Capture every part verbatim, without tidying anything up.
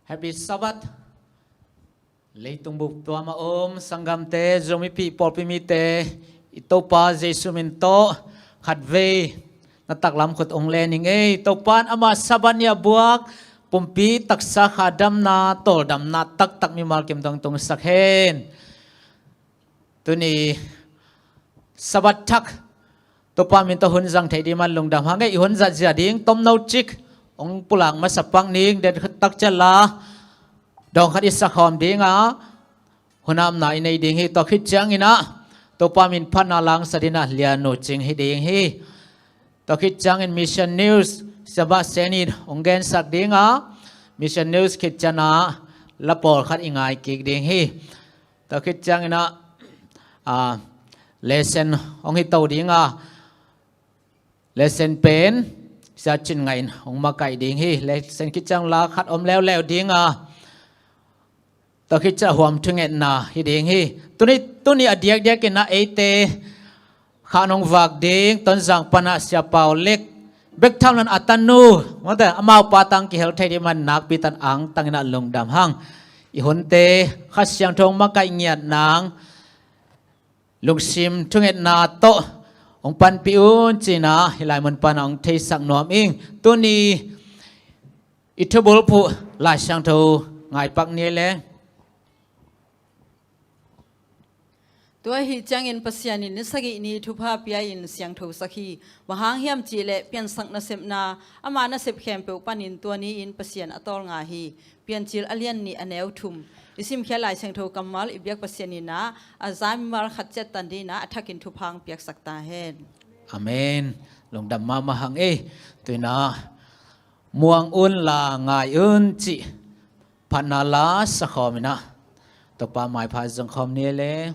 Happy Sabbath. Leitung bup tuam a om sanggamte, Zomi pawlpi mite, i Topa Jesu min tawh khatvei na taklam khut ong len ing ei. Topa in ama Sabbath ni a buak pumpi taksa kha damna, tawldamna taktak mimal kim dong tungsak hen. Tuni Sabbath thak Topa min tawh hun zang thei ding man lungdam hang ei. I hun zat zia ding tomno cik ong pulak masa pak ning, den tak ciat la dawng khat i sakhawm ding a, hun amna i nei ding hi. Tua khit ciangin ah Topa min phatna langsa ding a Lianu Cing hi ding hi. Tua khit ciangin Mission News Sabbath Sen in ong gensak ding a, Mission News khit ciang ah la pawlkhat i ngai kik ding hi. Tua khit ciangin ah, ah, lesson hong hi to ding a, lesson pen Sia Cin Ngaih in hong makaih ding hi. Lesson khit ciang la khat om leuleu ding a, tua khit ciang huam thungetna hi ding hi. Tuni, tuni a diakdiak in ah eite kha nong vak ding Tonzang pan ah Sia Pau Lek bek tham lo in a tanu, mawte, amau pa tang kihel thei ding man nakpi tak angtang in ah lungdam hang. I hunte Kha Siangtho makaih ngiat nang, lungsim thungetna tawh ong panpih un ci-in ah hih lai mun pan ah ong theisak nuam ing. Tuni i thubulphuh Lai Siangtho ngai pak ni le. Tua ahih ciangin Pasian in ni sagih ni thupha pia-in siangthosak hi. Bang hang hiam cih leh piansak nasepna, ama nasep khempeuh panin tua ni-in Pasian a tawlnga hi. Piancil a lian nih a neu thum. I simkhia Lai Siangtho kammal i biak Pasian in ah a za mimal khat ciat tan ding in ah a thakin thupha ong piaksak ta hen. Amen. Lungdam mahmah hang ei. Tu-in ah muang un la ngai un cih phatna la sakhawm in ah Topa maipha zong khawm ni le.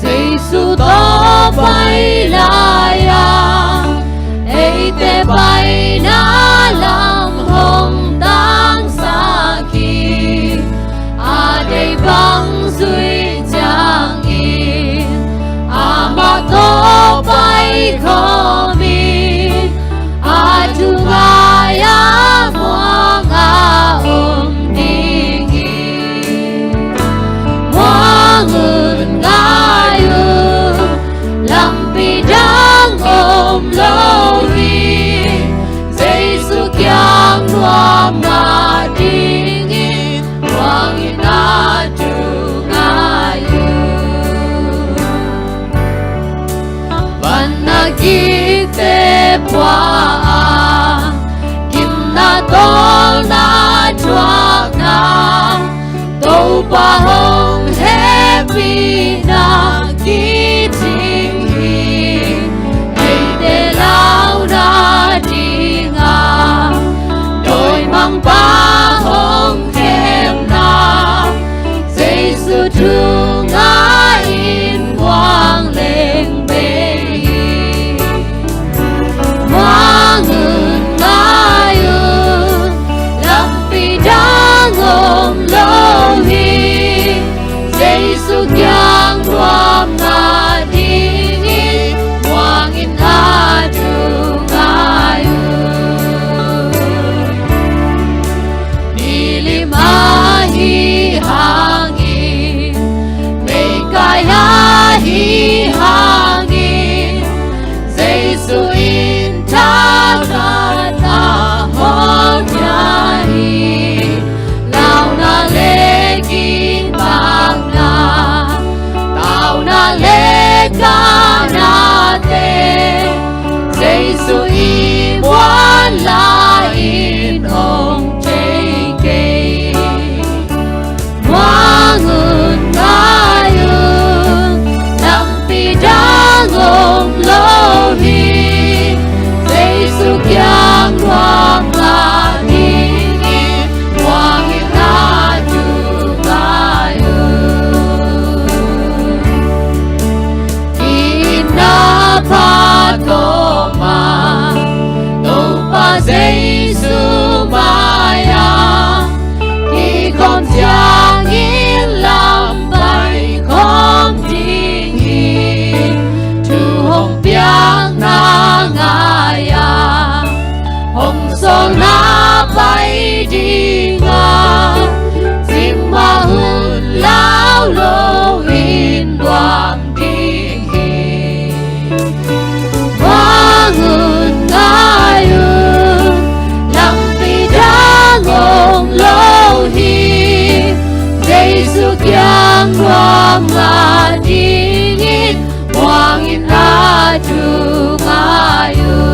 Jesu tawh pai lai-a eite paina lam hong tangsak hi. A deih bang zuih ciangin amah tawh paikhawm hi. A thungai-a muang a om ding hi. Muang un ngai un, lampi dang om lo hi. Jesu kiang nuam mah dingin muang in a thungai un. Van a kikte pua a, gimna tawlna thuakna, Topa hong hehpihna kicing hi. Eite launa ding a dawimangpa hong khemna, Jesu thungai in muang leng bei hi. Muang un ngai un, lampi dang om lo hi. Thu ngai uh.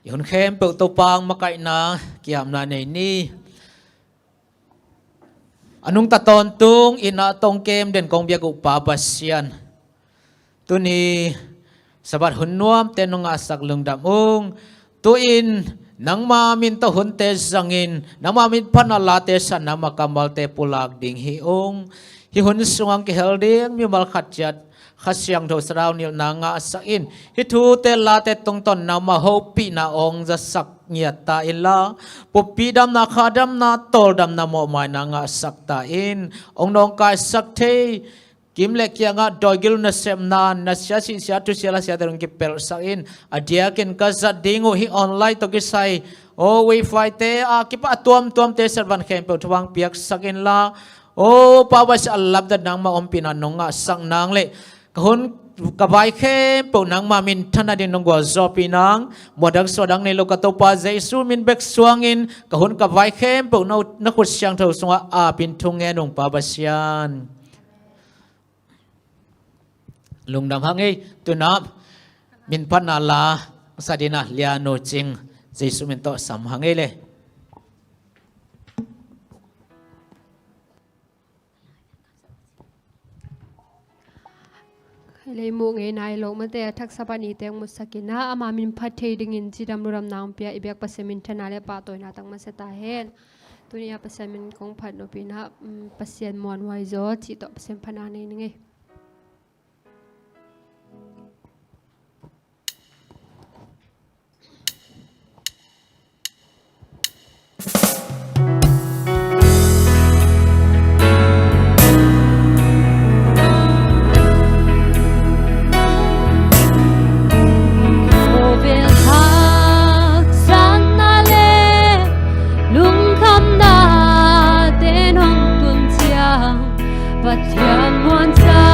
I hun khempeuh Topa hong makaihna kiamna nei ni. A nungta tawntung in ah tongkem den kong biak uh Pa Pasian, tuni Sabbath hun nuamte nong ngahsak lungdam ung. Tu-in nangma min tawh hunte zangin, nangma min phatna late san, nangma kammalte pulak ding hi ung. Hih hun sungah kihel ding mimal khat ciat Kha Siangtho sathau nilhna ngahsak in, hih thute late tungtawn nangma hopihna hong zasak ngiat ta inla, pumpi damna, kha damna, tawldamna, mawhmaina ngahsak ta in. Hong nawngkaisak thei, kim le kiangah dawigil nasepna, na siasih, sia thusia, la siate hong kipelhsak in. A diakin ka zat ding uh hih online tawh kisai, aw, wifi te a kipat a tuamtuamte sat van khempeuh thupha hong piaksak inla, aw Pa Pasian, a lamdang nangma ompihna nong ngahsak nang le ka hun ka vai khempeuh nangma minthanna ding nong gualzawhpih nang. Muadang suahdang nei lo ka Topa Jesu min bek suangin ka hun ka vai khempeuh na, na khut siangtho sungah apin thungen ung Pa Pasian. Lungdam hang ei. Tu-in ah min phatna la sa dingin ah Lianu Cing Jesu min tawh sam hang ei le. Leimu ngei nai lo mate a thaksa pani teng musak in ah ama min phat thei dingin cidam ludamna hong pia i biak Pasian minthanna le pahtawina tang masa ta hen. Tuni a Pasian min kong phat nop in ah, um, Pasian muanhuai zaw cih tawh Pasian phatna nei ning ei. Khawvel haksatna le lungkhamna te hong tun ciang, Pathian muansa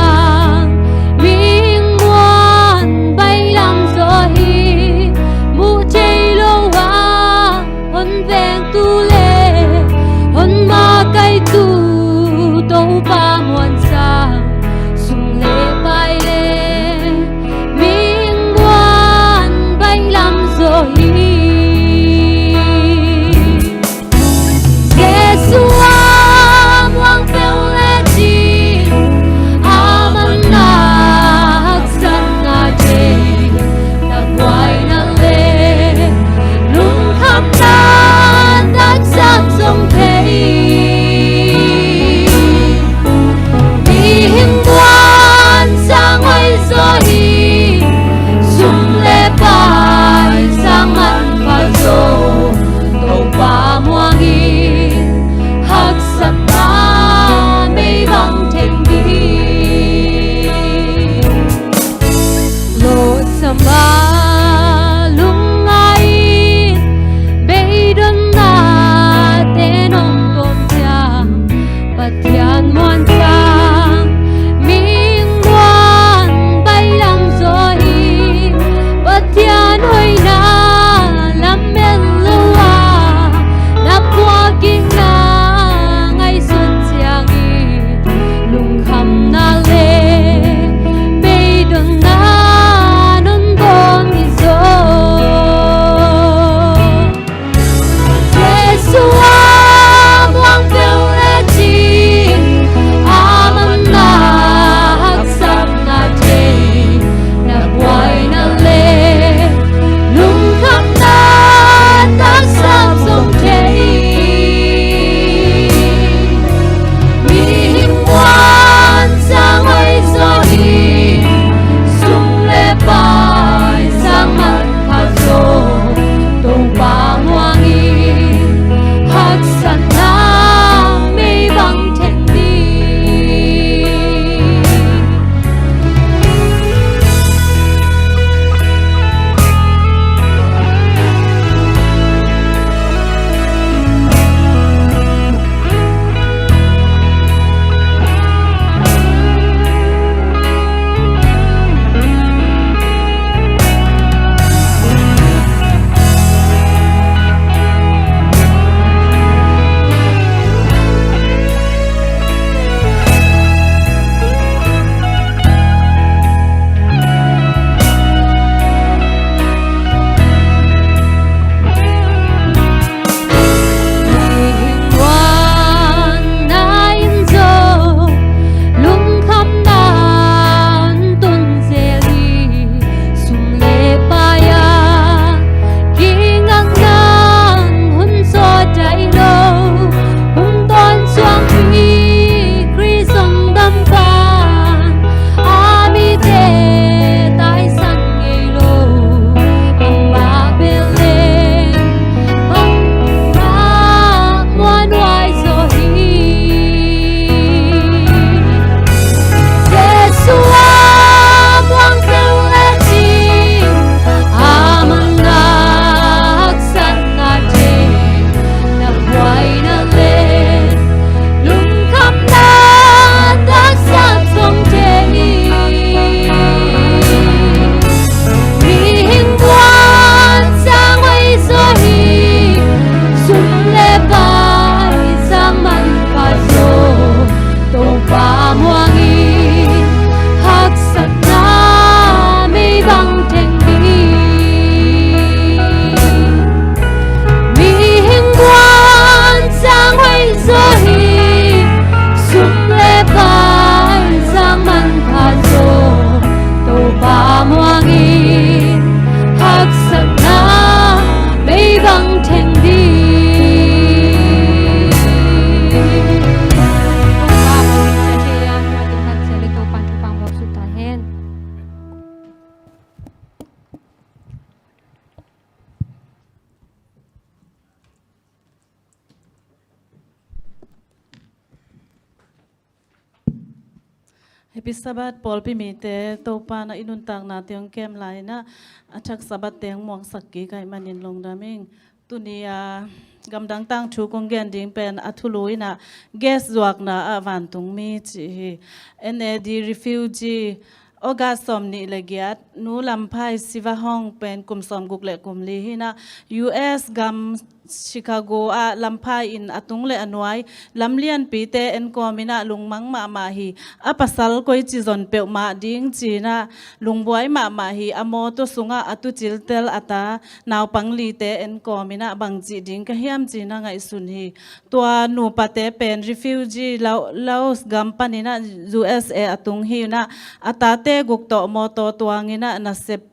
Happy Sabbath, pawlpi mite, Topa na i nuntakna teng kem lai inah, a thak Sabbath teng muangsak kik ahih manin lungdam ing. Tuni a gamdang tangthu kong gen ding pen a thulu inah gas zuakna ah vantungmi cih hi. N A D refugee, August sawm nih le giat, Nu Lamphai Siva Hong pen kum sawm guk le kum li hi inah, U S gam Chicago ah Lamphai in a tung le a nuai lamlianpite enkawm inah lungmang mahmah hi. A pasal koici zon peuhmah ding ci inah lungbuai mahmah hi. A mawtaw sungah a tuciltel a ta naupang lite enkawm inah bangci ding ka hiam ci inah ngaihsun hi. Tua nupate pen refugee Lao-, Laos gam pan inah U S A a tung hi inah a tate guk tawh mawtaw tuang inah nasep,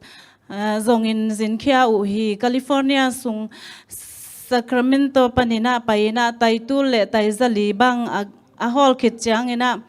ah, zongin zinkhia uh hi. California sung Sacramento pan inah pai inah taitul le taizali bang a, a hawl khit ciang inah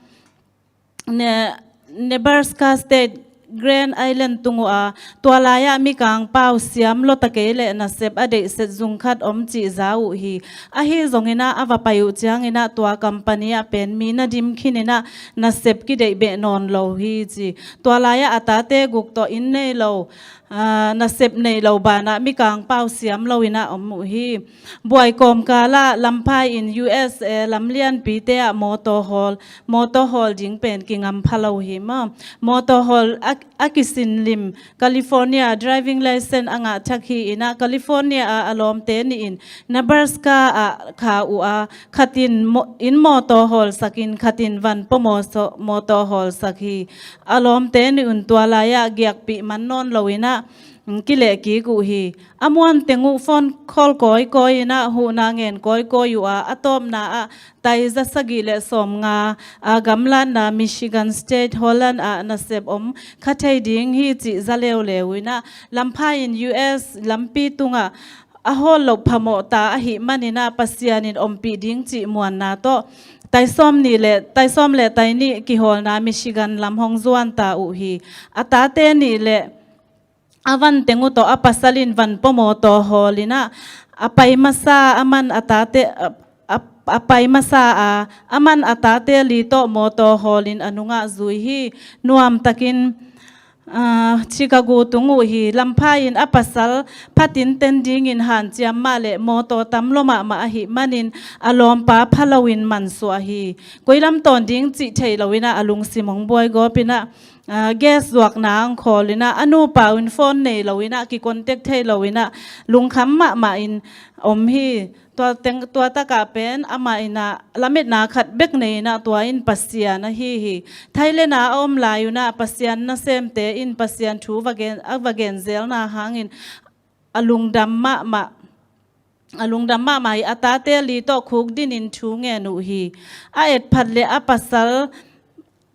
Ne-, Nebraska State Grand Island tung uh a, tua lai-ah mikang pau siam lawta kei le nasep a deihset zung khat om cih za uh hi. Ahi zong inah a va pai uh ciang inah tua company ah pen mi na dim khin inah nasep kideih beh nawn lo hi ci. Tua lai-ah a tate guk tawh inn nei lo, ah, nasep nei lo banah mikang pau siam lo inah om uh hi. Buai kawmkal ah Lamphai in U S A lamlianpite ah mawtaw hawl, mawtaw hawl ding pen kingam pha lo hi maw. Mawtaw hawl a, a kisin lim California driving license a ngah thak hi inah California ah a lawmte nih in Nebraska ah kha uh a, khat in mo-, inn mawtaw hawlsak in khat in vanpaw mawtaw, mawtaw hawlsak hi. A lawmte nih un tua lai-ah giakpih man nawn lo inah, mm, kileh kik uh hi. A muan teng uh phone call kawikawi inah huhna ngen kawikawi uh a, a tawpna ah taiza sagih le sawmnga a gamlatna Michigan State Holland ah nasep om kha thei ding hi cih za leuleu inah Lamphai in U S lampi tungah a hawl loh phamawh ta ahih man inah Pasian in ompih ding cih muanna tawh taisawm nih le, taisawm le tainih kihawlna Michigan lam hong zuan ta uh hi. A tate nih le a van teng uh tawh a pasal in vanpaw mawtaw hawl inah a pai masa a man a tate, a, a, a pai masa a, a man a tate li tawh mawtaw hawl in a nungah zui hi. Nuamtakin, ah, Chicago tung uh hi. Lamphai in a pasal phatin ten dingin hanciam mah le mawtaw tam lua mahmah ahih manin a lawmpa pha loin mansuah hi. Koi lam tawn ding cih thei lo inah a lungsim hong buai gawp inah, ah, gas zuakna ang khawl inah a nupa un phone nei lo inah kicontact thei lo inah lungkham mahmah in om hi. Tua teng, tua takah pen amah inah lametna khat bek nei inah tua in Pasian ahi hi. Thailand ah a om lai unah Pasian nasemte in Pasian thu va gen, a va gen zelna hangin a lungdam mahmah, a lungdam mahmah hi. A tate li tawh khuk dinin thu ngen uh hi. A etphat le a pasal,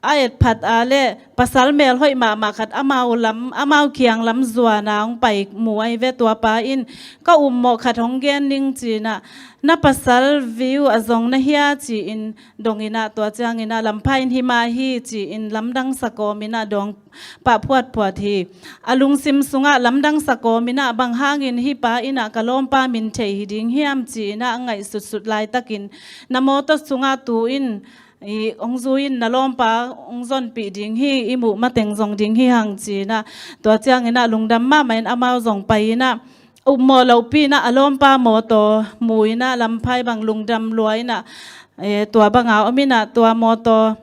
a etphat a le pasal melhoih mahmah khat amau lam, amau kiang lam zuana hong pai mu ahi ve. Tua pa in ka upmawh khat hong gen ning ci inah, na pasal view a zong na hia ci-in dong inah tua ciang inah Lamphai in hi mah hi ci-in lamdang sakawm inah dawng pah phuatphuat hi. A lungsim sungah lamdang sakawm inah bang hangin hih pa inah ka lawmpa min thei hi ding hiam ci inah a ngaihsutsut laitakin na mawtaw sungah tu in i hong zui in na lawmpa hong zonpih ding hi, i muh mateng zong ding hi hang ci inah tua ciang inah lungdam mahmah in amau zong pai inah upmawh lohpi inah a lawmpa mawtaw mu inah Lamphai bang lungdam lua inah, eh, tua banga om inah tua mawtaw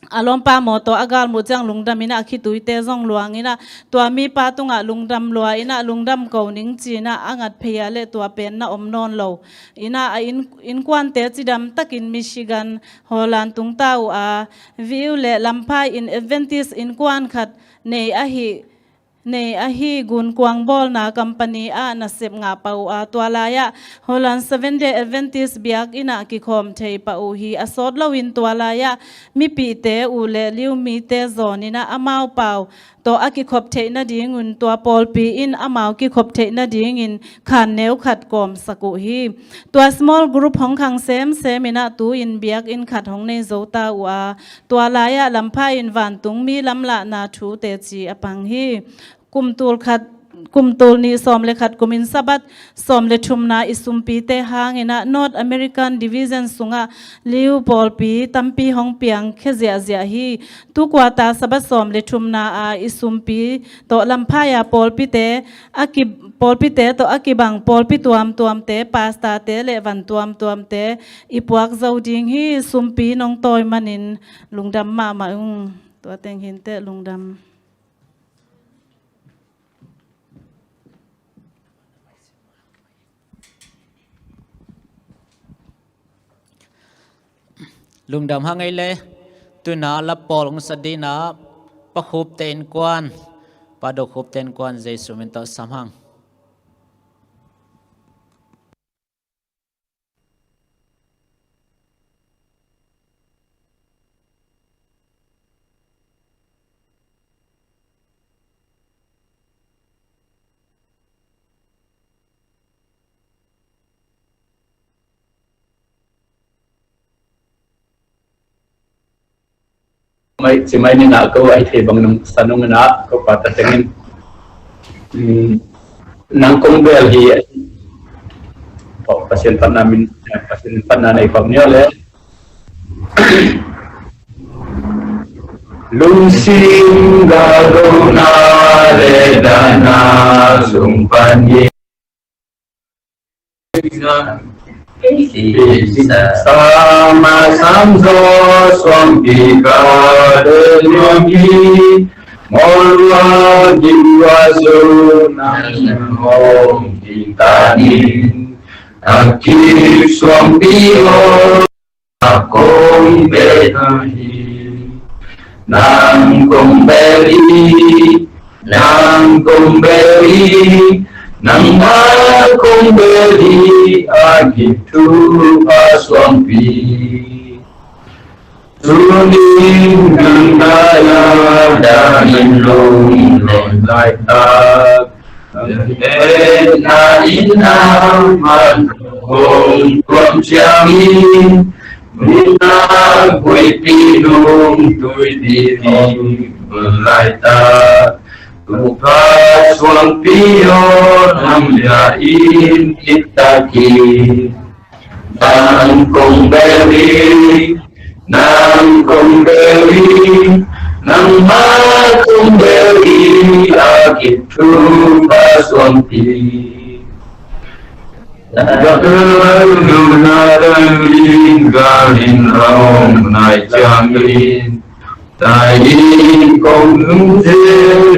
a lawmpa mawtaw a galmuh ciang lungdam inah a khituite zong luang inah tua mipa tungah lungdam lua inah lungdam ko ning ci inah a ngat phei a le tua pen na om nawn lo inah a inn, innkuante cidam takin Michigan Holland tung ta uh a, view le Lamphai in Adventist innkuan khat nei ahi, nei ahi gunkuang bawlna company ah nasep ngah pah uh a, tua lai-ah Holland Seventh Day Adventist biakinn ah kikhawm thei pah uh hi. A sawt loin tua lai-ah mipihte uh le liumite zawn inah amau pau tawh a kikhop theih nadingun tua pawlpi in amau kikhop theih nadingin khan neu khat kawmsak uh hi. Tua small group hong khang semsem inah tu-in biakinn khat hong nei zo ta uh a, tua lai-ah Lamphai in vantungmi lamlahna thu teci a pang hi. Kum tul khat Kum tul nih sawm le khat kumin Sabbath sawm le thumna i sumpite hangin ah North American Division sungah liu pawlpi tampi hong piang khia ziahziah hi. Tu kuata Sabbath sawm le thumna a i sumpi tawh lamphai a pawlpite a ki, pawlpite tawh a kibang pawlpi tuamtuamte, pastorte le van tuamtuamte i puak zo ding hi. Sumpi nong tawi manin lungdam mahmah ung. Tua teng hinteh lungdam. Lungdam hang ei le, tuna lapawl hong sa dina, Pa Khupte innkuan, Pa Do Khupte innkuan, Jesu min tawh sam hang. Mai, ci mai ni na ko ai thei bang nung sanung na ko pa ta tengin. Hmm, nang kong bel hi. Oh, Pasian phatna min, Pasian phatna nei pam ni le. Lungsim galona le dana sung pan hi. Sama samzo suangpi ka de nuampi. Molua gimlua su nang hong kitani. Akip suangpi ho. Nang kong beli, nang kong beli, nang kong beli, nang ma kong beli, a githu a suangpi. Tunin nang daya danin lung lon lai tak. Etna inna man hong tuam ciangin, minna guipi nung tuipi ni mun lai ta. Tupa suangpi aw nang lia in ittaki. Nang kong beli, nang kong beli, nang ma kong beli, a kithu pa suangpi. Nang nung na dang ling galin raung nai ciangin. Tain kong nungte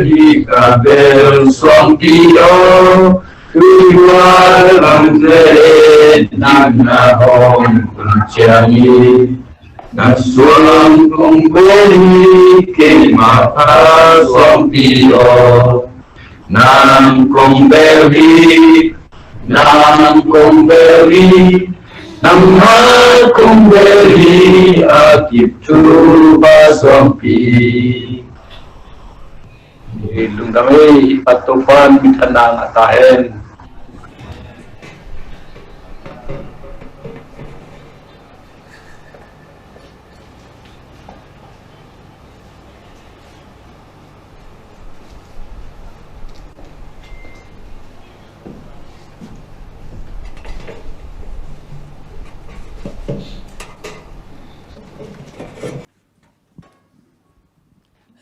hi ka bel suangpi aw, tui gual lamte nang na hong kun ciangin. Na suang kong bel hi keima pha suangpi aw. Nang kong bel hi, nang kong bel hi, nang ma kong bel hi, a kip thu pa suangpi. Lungdam ei, i Patu pan mi than nang a ta hen.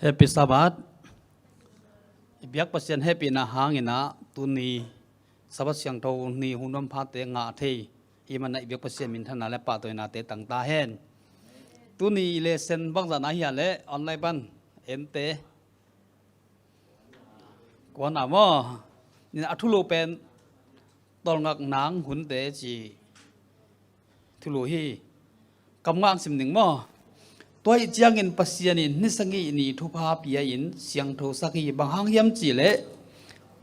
Happy Sabbath. I biak Pasian hehpihna hangin ah tuni Sabbath siangtho ni hun bang phate ngah thei i hih manin i biak Pasian minthanna le pahtawinate tang ta hen. Tuni lesson bangzah na hia le online pan ente kuana maw? Nin a thulu pen tawlngak nang hunte ci thulu hi. Kam ngah sim ning maw? Tua ahih ciangin Pasian in ni sagih ni thupha pia-in siangthosak hi. Bang hang hiam cihleh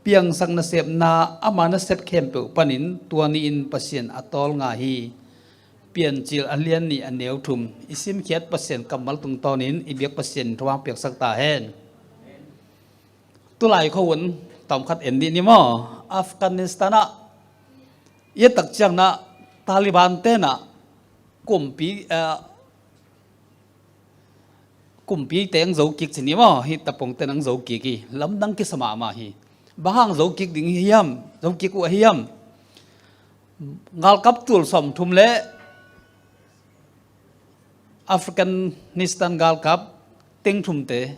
piangsak nasepna ama nasep khempeuh panin tua ni-in Pasian a tawlnga hi. Piancil a lian nih a neu thum. I simkhiat Pasian kammal tungtawnin i biak Pasian in thupha piaksak ta hen. Tulai kho hun tawmkhat en dih ni maw? Afghanistan ah i et tak ciangin ah Taliban te in ah kumpi, eh, kumpi teng zo kik ci ni maw? Hih tapong teng zo kik hi. Lamdang kisa mahmah hi. Bang hang zo kik ding hiam, zo kik uh a hiam? Galkap tul sawmthum le Afghanistan galkap teng thumte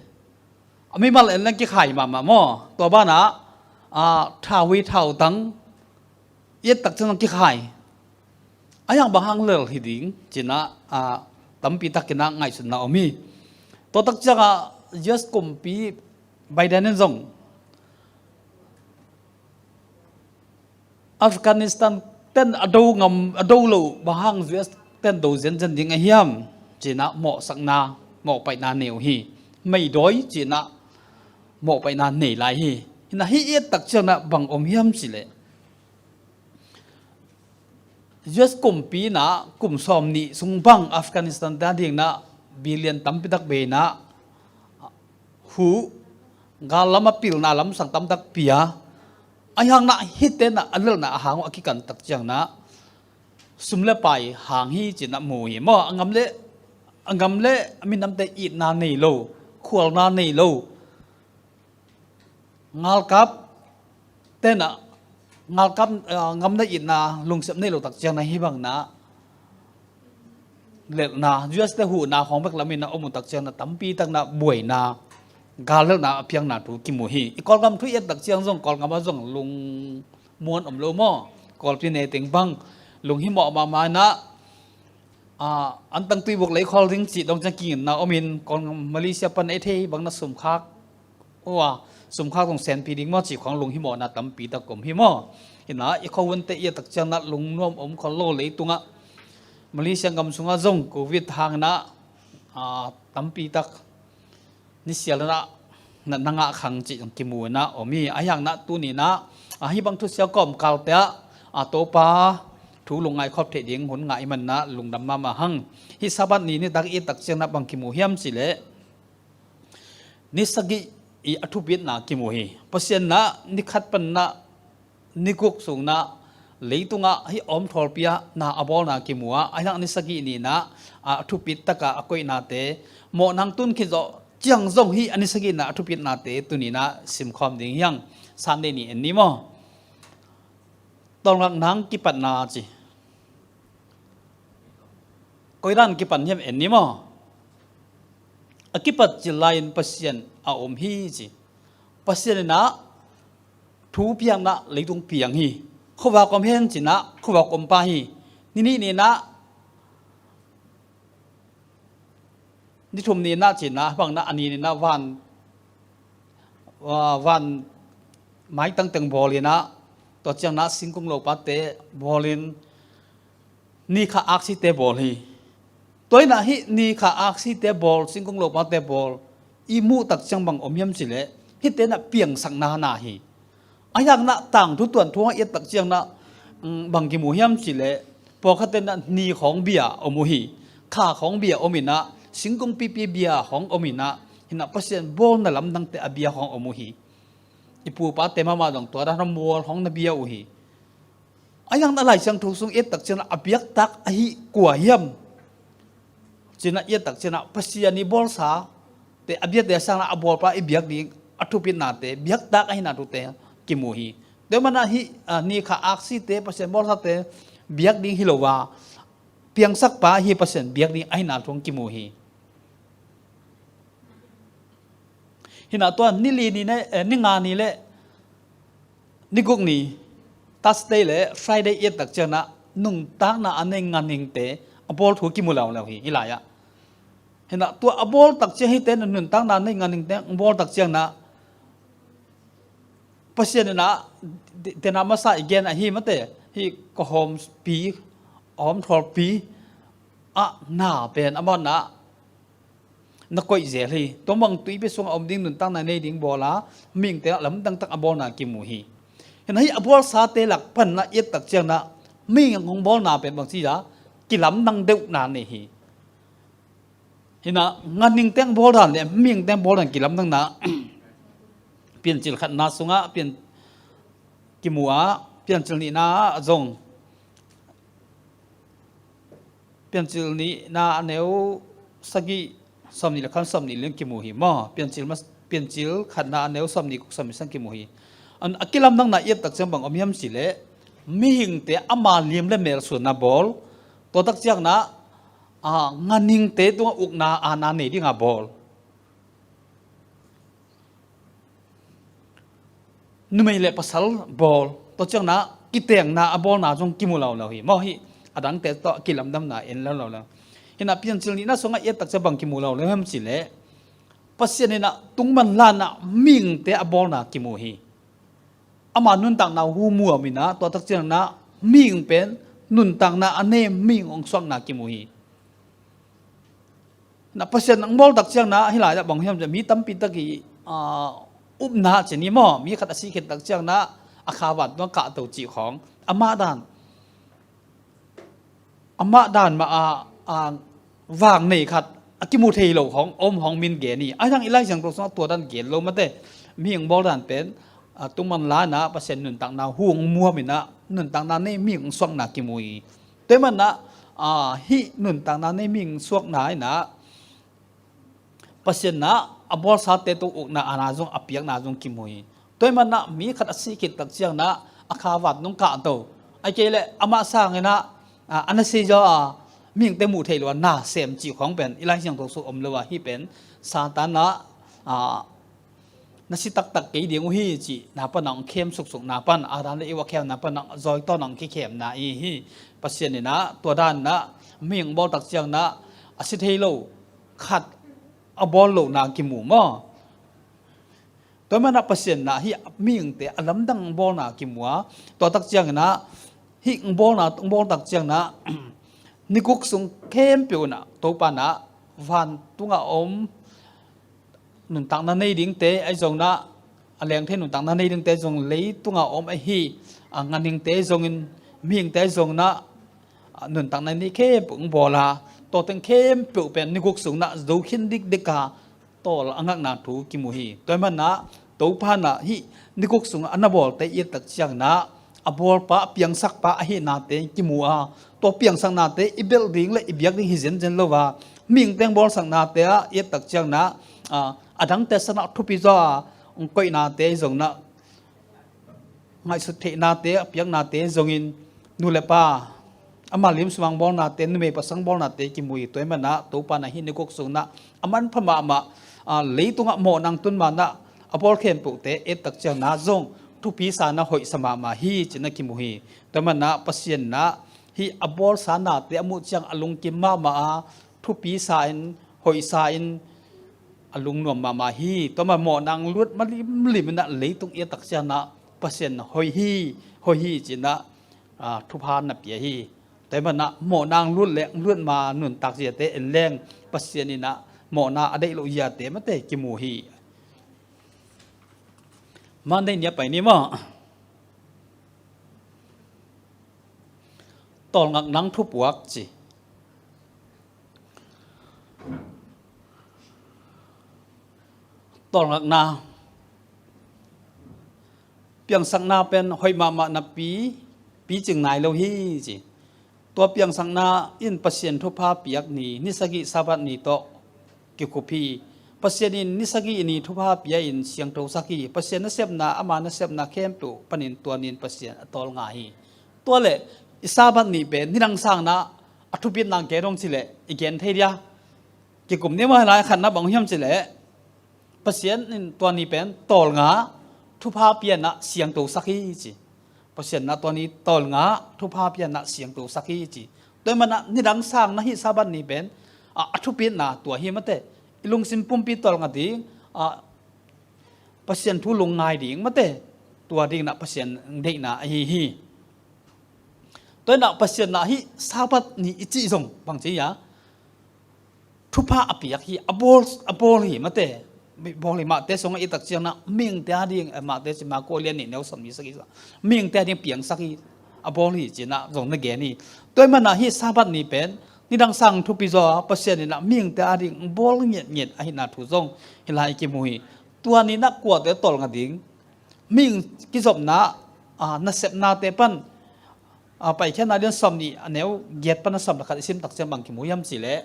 a mimal en leng kikhai mahmah maw? Tua banah a, thau hi thau tang i et tak ciang kikhai. A hiang bang hang lel hi ding cinah a, tampi takinah ngaihsutna om hi. Tua tak ciangah U S kumpi Biden in zong Afghanistan ten a do ngam, a do lo bang hang U S ten do zenzen ding a hiam cinah mawhsakna, mawhpaihna nei uh hi. Meidawi cinah mawhpaihna nei lai hi. Hinah hih i et tak ciangnah bang om hiam cileh U S kumpi inah kum sawm nih sung bang Afghanistan te a dingnah billion tampi tak bei inah huh, gal lam a pilna lamsang tamtak pia. A hiangnah hihte inah a lelna a hang uh a kikan tak ciangnah sum le pai hang hi cinah mu hi maw? A ngam le, a ngam le a minamte itna nei lo, khualna nei lo. Ngalkap tenah ngalkap, ah, ngamna itna lungsiam nei lo tak ciangnah hih bangna lelhna, U S te huhna khawng bek laminah om uh tak ciangnah tampi taknah buaina, gal lelhna a piangna thu kimu hi. I Kawlgam thu i et tak ciang zong Kawlgam ah zong lungmuan om lo maw? Kawlpi ne teng bang lunghimawh mahmah inah, ah, antang tuibuk lei khawl ding cih dong ciang kinginna omin Kawlgam Malaysia pan ei thei bangna sumkhak ua, sumkhak zong senpi ding maw cih khawng lunghimawhna tampi tak om hi maw? Hinah i khuahunte i et tak ciangnah lungnuam om khol lo leitungah Malaysia gam sungah zong Covid hanginah, ah, tampi tak nisial inah natna ngah khang cih kimu inah om hi. A hiangnah tuninah, ah, hih bang thusia kawmkalte ah, ah, Topa thu lungngai khop theih ding hun ngah i manah lungdam mahmah hang. Hih Sabbath ni nitak i et tak ciangnah bang kimu hiam cileh ni sagih i a thupitna kimu hi. Pasian inah ni khat panah ni guk sungnah leitungah hih a om thawlpi ah na a bawlna kimu a, a hiang ni sagih ninah a thupit takah a koihnate mawhnang tun khit zawh ciang zong hih a ni sagihna a thupitnate tuninah simkhawm ding hiang. Sunday ni en ni maw? Tawlngak nang kipatna ci. Koidan kipan hiam en ni maw? A kipat cil lai-in Pasian a om hi ci. Pasian inah thu piakna leitung piang hi. Khuavak om hen cinah khuavak om pah hi. Ni nih ninah ni thum ninah cinah bangna a ni ninah van, ah, van maitang teng bawl inah tua ciangnah singkung lopate bawlin ni kha aksite bawl hi. Tua inah hih ni kha aksite bawl singkung lopate bawl i muh tak ciang bang om hiam cileh hihte inah piangsakna na hi. A hiangnah tangthu tuanthu hang i et tak ciangnah, mm, bang kimu hiam cileh pawlkhatte inah ni khawng bia om uh hi. Kha khawng bia om inah singkung pipi bia khawng om inah hinah Pasian bawlna lamdangte a bia khawng om uh hi. I pupate mahmah zong tua dan mual khawng na bia uh hi. A hiangnah Lai Siangtho sung i et tak cianah a biaktak ahi kua hiam cinah i et tak cianah Pasian i bawlsate a biate a sangnah a bawlpa i biak ding a thupitnate biaktak ahina thute kimu hi. Tua manah hih, ah, ni kha aksite Pasian bawlsate biak ding hi lo a piangsakpa ahi Pasian biak ding ahina thu kimu hi. Hinah tua ni li ni ne, eh, ni nga ni le ni guk ni, Thursday le Friday i et tak cianah nuntakna a nei nganhingte a bawl thu kimu leuleu hi, hih lai-ah. Hinah tua a bawl tak ciang hihte nuntakna a nei nganhingte a bawl tak cianah Pasian inah, tenah masa i gen ahi mate, hih ka hawmpi, a hawmthawlpi ah na pen amah na na koih zel hi. Tua bang tuipi sungah om ding nuntakna nei ding bawl a, mihingte lamdang tak a bawlna kimu hi. Hinah hih a bawlsate lak panna i et tak cianah mihing hong bawlna pen bangci a kilamdang deuhna nei hi. Hinah nganhingte hong bawl dan le mihingte hong bawl dan kilamdangna Piancil khatna sungah pian kimu a, Piancil nihna ah zong Piancil nihna a neu sagih sawmnih le khat sawmnih le kimu hi maw? Piancil mas-, Piancil khatna a neu sawmnih guk sawmnih sang kimu hi. A kilamdangna i et tak ciang bang om hiam cih leh, mihingte ama lim le mel suanna bawl, tua tak ciangin ah, a, ganhingte tungah ukna aana nei dinga bawl. Numei le pasal bawl, tua ciangin ah kitengna a bawlna zong kimu lo lo hi. Maw hi, a dangte tawh kilamdamna en lo lo lo. Hi in ah Piancil nihna sungah i et tak ciang bang kimu lo lo hiam cih leh, Pasian in ah tungman la in ah mihingte a bawlna kimu hi. Ama nuntakna hu muam in ah, tua tak ciangin ah mihing pen nuntakna a nei mihing hong suakna kimu hi. Na Pasian hong bawl tak ciangin ah, hih lai-ah bang hiam cih leh mi tampi tak i, aa, upna ci ni maw, mi khat a sih khit tak ciangin ah a kha van tungah kahto cih khawng, amah dan, amah dan mah a, a, vang nei khat a kimu thei lo khawng om khawng min gen hi. Ahi zongin i Lai Siangtho sungah tua dan gen lo mate. Mihing bawl dan pen, a, tungman la in ah Pasian nuntakna hu hong muam in ah nuntakna nei mihing hong suakna kimu hi. Tua ahih manin ah, a, hih nuntakna nei mihing suakna in ah Pasian in ah a bawlsate tungah ukna aana zong, a piakna zong kimu hi. Tua ahih manin ah mi khat a sih khit tak ciangin ah a kha van tungah kahto, ahih kei leh amah sangin ah, a, a na si zaw a mihingte muh theih loh a na sem cih khawng pen i Lai Siangtho sungah om lo a, hih pen Satan in ah, a, na si taktak kei ding uh hi cihna pan a hong khem suksukna pan, Adam le Eva khemna pan a zawi tawn a hong kikhemna ahi hi. Pasian in ah tua dan in ah mihing bawl tak ciangin ah a si thei lo khat a bawl lohna kimu maw. Tua ahih manin ah Pasian in ah hih mihingte a lamdang bawlna kimu a, tua tak ciangin ah hih bawlna, bawl tak ciangin ah ni guk sung khempeuh in ah Topa in ah van tungah om nuntakna nei dingte, ahi zongin ah a lengthei nuntakna nei dingte zong, leitungah om ahi, a, ganhingte zongin, mihingte zongin ah, a, nuntakna nei khempeuh hong bawl a, tua teng khempeuh pen ni guk sung in ah zo khin dikdik a, tawl a ngakna thu kimu hi. Tua ahih manin ah Topa in ah hih ni guk sungah a na bawlte i et tak ciangin ah a bawlpa, a piangsakpa ahihnate kimu a, tua piangsaknate i belh ding le i biak ding hi zenzen lo a, mihingte hong bawlsaknate ah i et tak ciangin ah, a, a dangte sangin ah thupi zaw a hong koihnate zongin ah, ngaihsut theihnate, a piaknate zongin nu le pa, ama lim sung a hong bawlnate, numei pasal hong bawlnate kimu hi. Tua ahih manin ah Topa in ah hih ni guk sungin ah a manpha mahmah, a, leitungah mawhna hong tun ma-in ah a bawl khempeuhte et tak ciangin ah zong thupi sa-in ah hoihsa mahmah hi ci-in ah kimu hi. Tua ahih manin ah Pasian in ah hih a bawlsa nate a muh ciang a lungkim mahmah a, thupi sa-in, hoihsa-in a lungnuam mahmah hi. Tua ahih manin mawhna hong lut ma limlim in ah leitung i et tak ciangin ah Pasian hoih hi, hoih hi ci-in ah, a, thupha na pia hi. Tua ahih manin ah mawhna hong lut le hong lut ma nuntak ziate en leng Pasian in ah mawhna a deih loh ziate mate kimu hi. Monday ni a pai ni maw. Tawlngak nang thupuak ci. Tawlngakna, piangsakna pen hoih mahmah napi picing nai lo hi ci. Tua piangsakna in Pasian thupha piak ni, ni sagih Sabbath ni tawh kikhup hi. Pasian in ni sagih ni thupha pia-in siangthosak hi. Pasian nasepna, ama nasepna khempeuh panin tua ni-in Pasian a tawlnga hi. Tua leh i Sabbath ni pen nidang sangin ah a thupitna gen hong ci leh i gen thei dia? Kikum ni maw, hih lai khatna bang hiam ci leh, Pasian in tua ni pen tawlnga, thupha pia-in ah siangthosak hi ci. Pasian in ah tua ni tawlnga, thupha pia-in ah siangthosak hi ci. Tua ahih manin ah nidang sangin ah hih Sabbath ni pen, a, a thupitna tua hi mate. I lungsim pumpi tawlnga ding, a, Pasian thu lungngai ding mate. Tua dingin ah Pasian deihna ahi hi. Tua ahih manin ah Pasian in ah hih Sabbath ni i cih zong bang ci hiam? Thupha a piak hi, a bawl, a bawl hi mate. Bawl hi, Matthai sungah i et tak ciangin ah mihingte ading, eh, Matthai ci, Marko lian nih neu sawmnih sagih sungah mihingte ading piangsak hi, a bawl hi ci-in ah zong na gen hi. Tua ahih manin ah hih Sabbath ni pen nidang sang thupi zaw a, Pasian in ah mihingte ading bawl ngiatngiat ahihna thu zong hih lai i kimu hi. Tua ni-in ah kuate tawlnga ding, mihing kizopna, a, nasepnate pan, a, Paikhiatna lian sawmnih a neu giat pan a sawm le khat i sim tak ciang bang kimu hiam ci leh,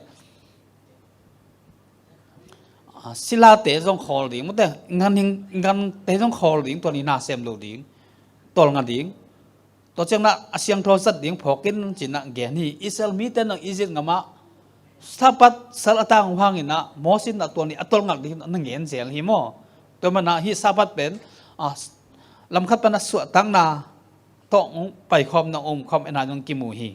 ah, silate zong khawl ding, mate, ngan hing, ngante zong khawl ding, tua ni na sem lo ding, tawlnga ding. Tua ciangin ah a siangtho zat ding phawk in ci-in ah gen hi. Israel mite in ah Egypt gamah Sabbath sal a tang uh hangin ah Moses in ah tua ni a tawlnga ding na ngen zel hi maw. Tua manin ah hih Sabbath pen, ah, lamkhat pan a suahtakna tawh hong paikhawm, na omkhawm, en a zong kimu hi.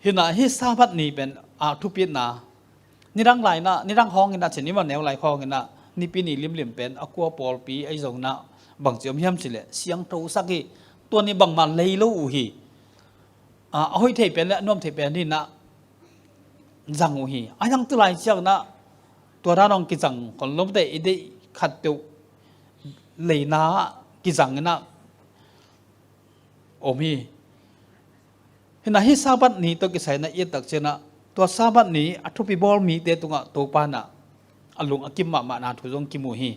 Hi-in ah hih Sabbath ni pen, ah, thupitna, nidang lai-in ah, nidang hawngin ah, ci ni maw, neu lai hawngin ah, Nipi ni limlim pen a kua pawlpi ahi zongin ah bangci om hiam cih leh siangthosak hi. Tua ni bangmah lei lo uh hi. Ah, a hoih thei pen leh a nuam thei pen hi-in ah zang uh hi. A hiang tu lai ciangin ah tua dan hong kizang khol lo, mate, i deih khat peuh leina kizangin ah om hi. Hi-in ah hih Sabbath ni tawh kisai-in ah i et tak ciangin ah tua Sabbath ni a thupi bawl mite tungah Topa in ah a lung a kim mahmahna thu zong kimu hi.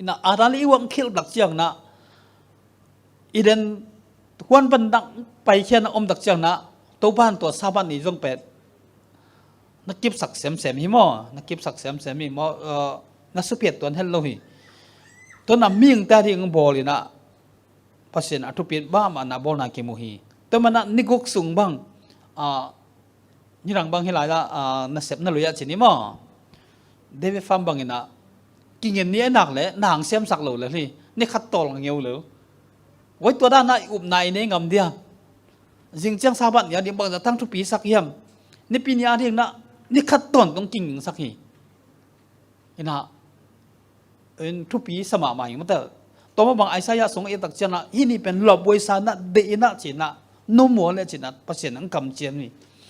Hi-in ah Adam leh Eva hong khilh tak ciangin ah Eden huan pan dang paikhia-in ah om tak ciangin ah Topa in tua Sabbath ni zong pen na kipsak semsem hi maw, na kipsak semsem hi maw, eh, na supiat tuan het lo hi. Tua-in ah mihingte ading bawl-in ah Pasian a thupi mahmahna bawlna kimu hi. Tua manin ah ni guk sung bang, ah, nidang bang hi lai-ah, ah, nasepna lui-ah ci ni maw, David Farm bangin ah kingen ni a nak leh na hong siamsak lo lel hi. Ni khat tawlnga ngeu lo. Oi, tua dan ah i upna i nei ngam dia? Zing ciang Sabbath ni ading bangzah tang thupisak hiam? Nipi ni adingin ah ni khat tawntung kingingsak hi. Hi-in ah, in thupi sa mahmah hi, mate. Tua mah bang Isaiah sung i et tak ciangin ah hih ni pen lawphuaisa-in ah, deih-in ah, ci-in ah, no more leh ci-in ah Pasian in hong kamciam hi.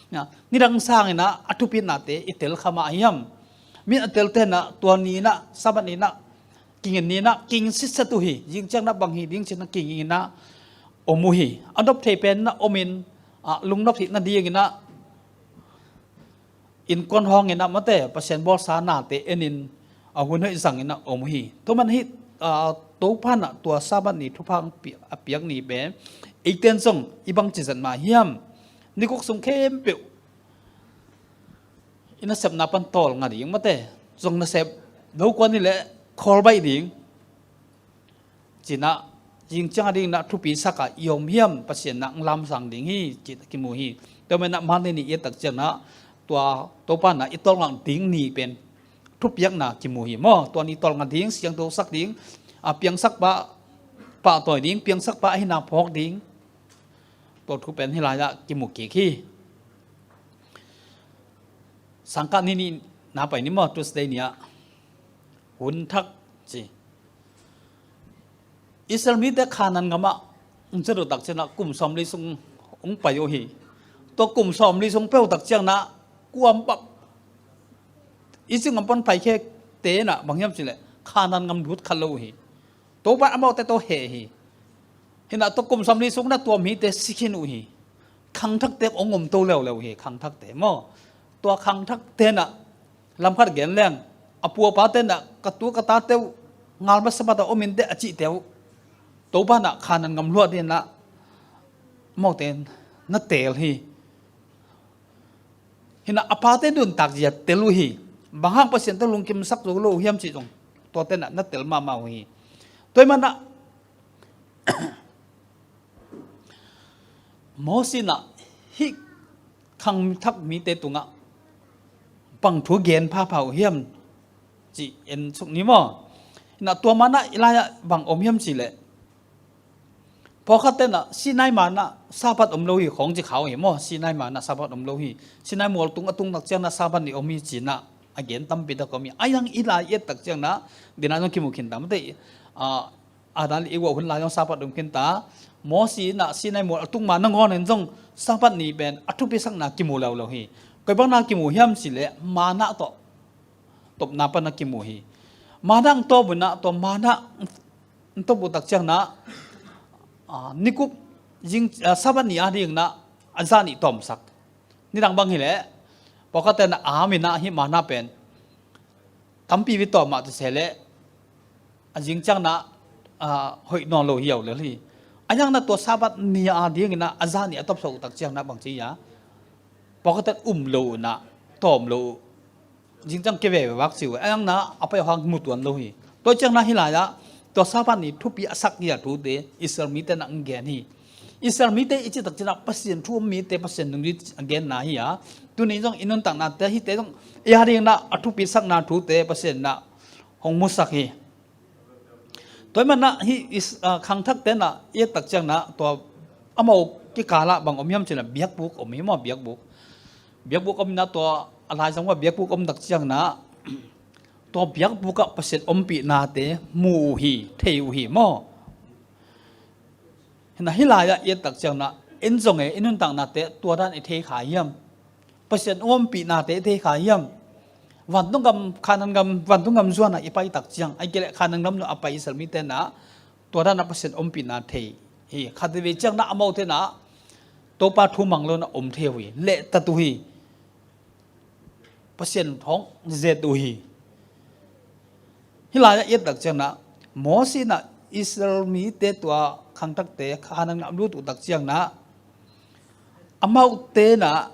Hi-in ah nidang sangin ah a thupitnate i tel kha mah hiam? Min a telte in ah tua ni-in ah, Sabbath ni-in ah, kingen ni-in ah kingen sitset uh hi. Zing ciangin ah bang hi ding ci-in ah kingen-in ah om uh hi. A nop thei pen-in ah omin, ah, lungnop theih nadingin ah innkuan hawngin ah, mate, Pasian bawlsa nate enin, a hun hoih zangin ah om uh hi. Tua manin hih, ah, Topa in ah tua Sabbath ni thupha a pi-, a piak ni pen eite in zong i bangci zat mah hiam? Ni guk sung khempeuh i nasepna pan tawlnga ding, mate, zong nasep lo kua ni leh khawl baih ding, ci-in ah, zing ciang adingin ah thupisak a i om hiam? Pasian in ah hong lamsang ding hi, ci-in ah kimu hi. Tua manin ah Monday ni i et tak ciangin ah tua Topa in ah i tawlnga ding ni pen thupiakna kimu hi maw. Tua ni tawlnga ding, siangthosak ding, ah, piangsak pa pahtawi ding, piangsak pa a hihna phawk ding, tua thu pen hih lai-ah kimu kik hi. Sangkah ni nih na pai ni maw, Tuesday ni-ah. Hun thak ci. Israel mite Khanaan gamah hong ciah uh tak ciangin ah kum sawmli sung hong pai uh hi. Tua kum sawmli sung peuh tak ciangin ah kuampap, Egypt gam pan paikhia te in ah bang hiam cih leh Khanaan gam lut kha lo uh hi. Topa in amaute tawh heh hi. Hi-in ah tua kum sawmli sung in ah tua mite si khin uh hi. Khangthakte hong om to leuleu hi, khangthakte maw. Tua khangthakte in ah lamkhat gen leng, a pu a pate in ah ka tu ka tate uh ngal masa bata om in teh a cihte uh Topa in ah Khanaan gam luah dingin ah amaute na teel hi. Hi-in ah a pate nuntak zia tel uh hi. Bang hang Pasian tawh lungkimsak zo lo uh hiam cih zong tuate in ah na tel mahmah uh hi. Tua ahih manin ah Moses in ah hih khangthak mite tungah bang thu gen phapha uh hiam cih en suk ni maw. Hi-in ah tua manin ah i lai-ah bang om hiam cih leh, pawlkhatte in ah Sinai manna Sabbath om lo hi khawng ci kha uh hi maw. Sinai manna Sabbath om lo hi. Sinai mual tung a tung tak ciangin ah Sabbath ni om hi ci-in ah a gen tampi tak om hi. A hiang i lai i et tak ciangin ah, dena zong kimu khin ta, mate, ah, Adam leh Eva hun lai zong Sabbath om khin ta. Moses in ah Sinai mual a tung ma nangawn in zong Sabbath ni pen a thupisakna kimu leuleu hi. Koi bangna kimu hiam cih leh manna tawh tawpna pan a kimu hi. Manna hong tawp uh in ah, tua manna hong tawp uh tak ciangin ah, ah, ni guk zing, ah, Sabbath ni adingin ah a zah nih tawmsak. Nidang bang hi leh, pawlkhatte in ah a am in ah hih manna pen tampi bek tawm mah tu se leh, a zing ciangin ah, ah, hoih nawn lo hi, au lel hi. A hiang in ah tua Sabbath ni adingin ah a zah nih a tawpsak uh tak ciangin ah bang ci hiam? Pawlkhatte in um lo uh in ah, tawm lo uh. zingciang kia veve vak ci uh. A iangna a pai hang mu tuan lo hi. Tua ciangna hih lai-ah tua Sabbath ni thupi a sak hi a thute Israel mite na ang gen hi. Israel mite i cih tak ciangah Pasian thu um mite Pasian nungzui a genna hi a, tuni zong i nuntaknate hihte zong i a dingna a thupi sakna thute Pasian na hong musak hi. Tua hi manah hih is, ah, khangthakte na i et tak ciangna tua amau kikalah bang om hiam cinah biakbuk om hi maw, biakbuk. Biakbuk om inah tua a laizang ua biakbuk om tak ciangna tua biakbukah Pasian ompihnate mu uh hi, thei uh hi maw. Hinah hih lai-ah i et tak ciangna en zong e i nuntaknate tua dan i thei kha hiam? Pasian ompihnate i thei kha hiam? Vantung gam, Khanaan gam, vantung gam zuanah i pai tak ciang, ai kei leh Khanaan gam a pai Israel mite na tua danah Pasian ompihna thei hi. Khatvei ciangna amaute na Topa thu mang lo na om thei uh hi. Lehtat uh hi. Pasian thawng zet uh hi. Hih lai-ah i et tak ciangna Moses na Israel mite tua khangthakte Khanaan gam lut uh tak ciangna amaute na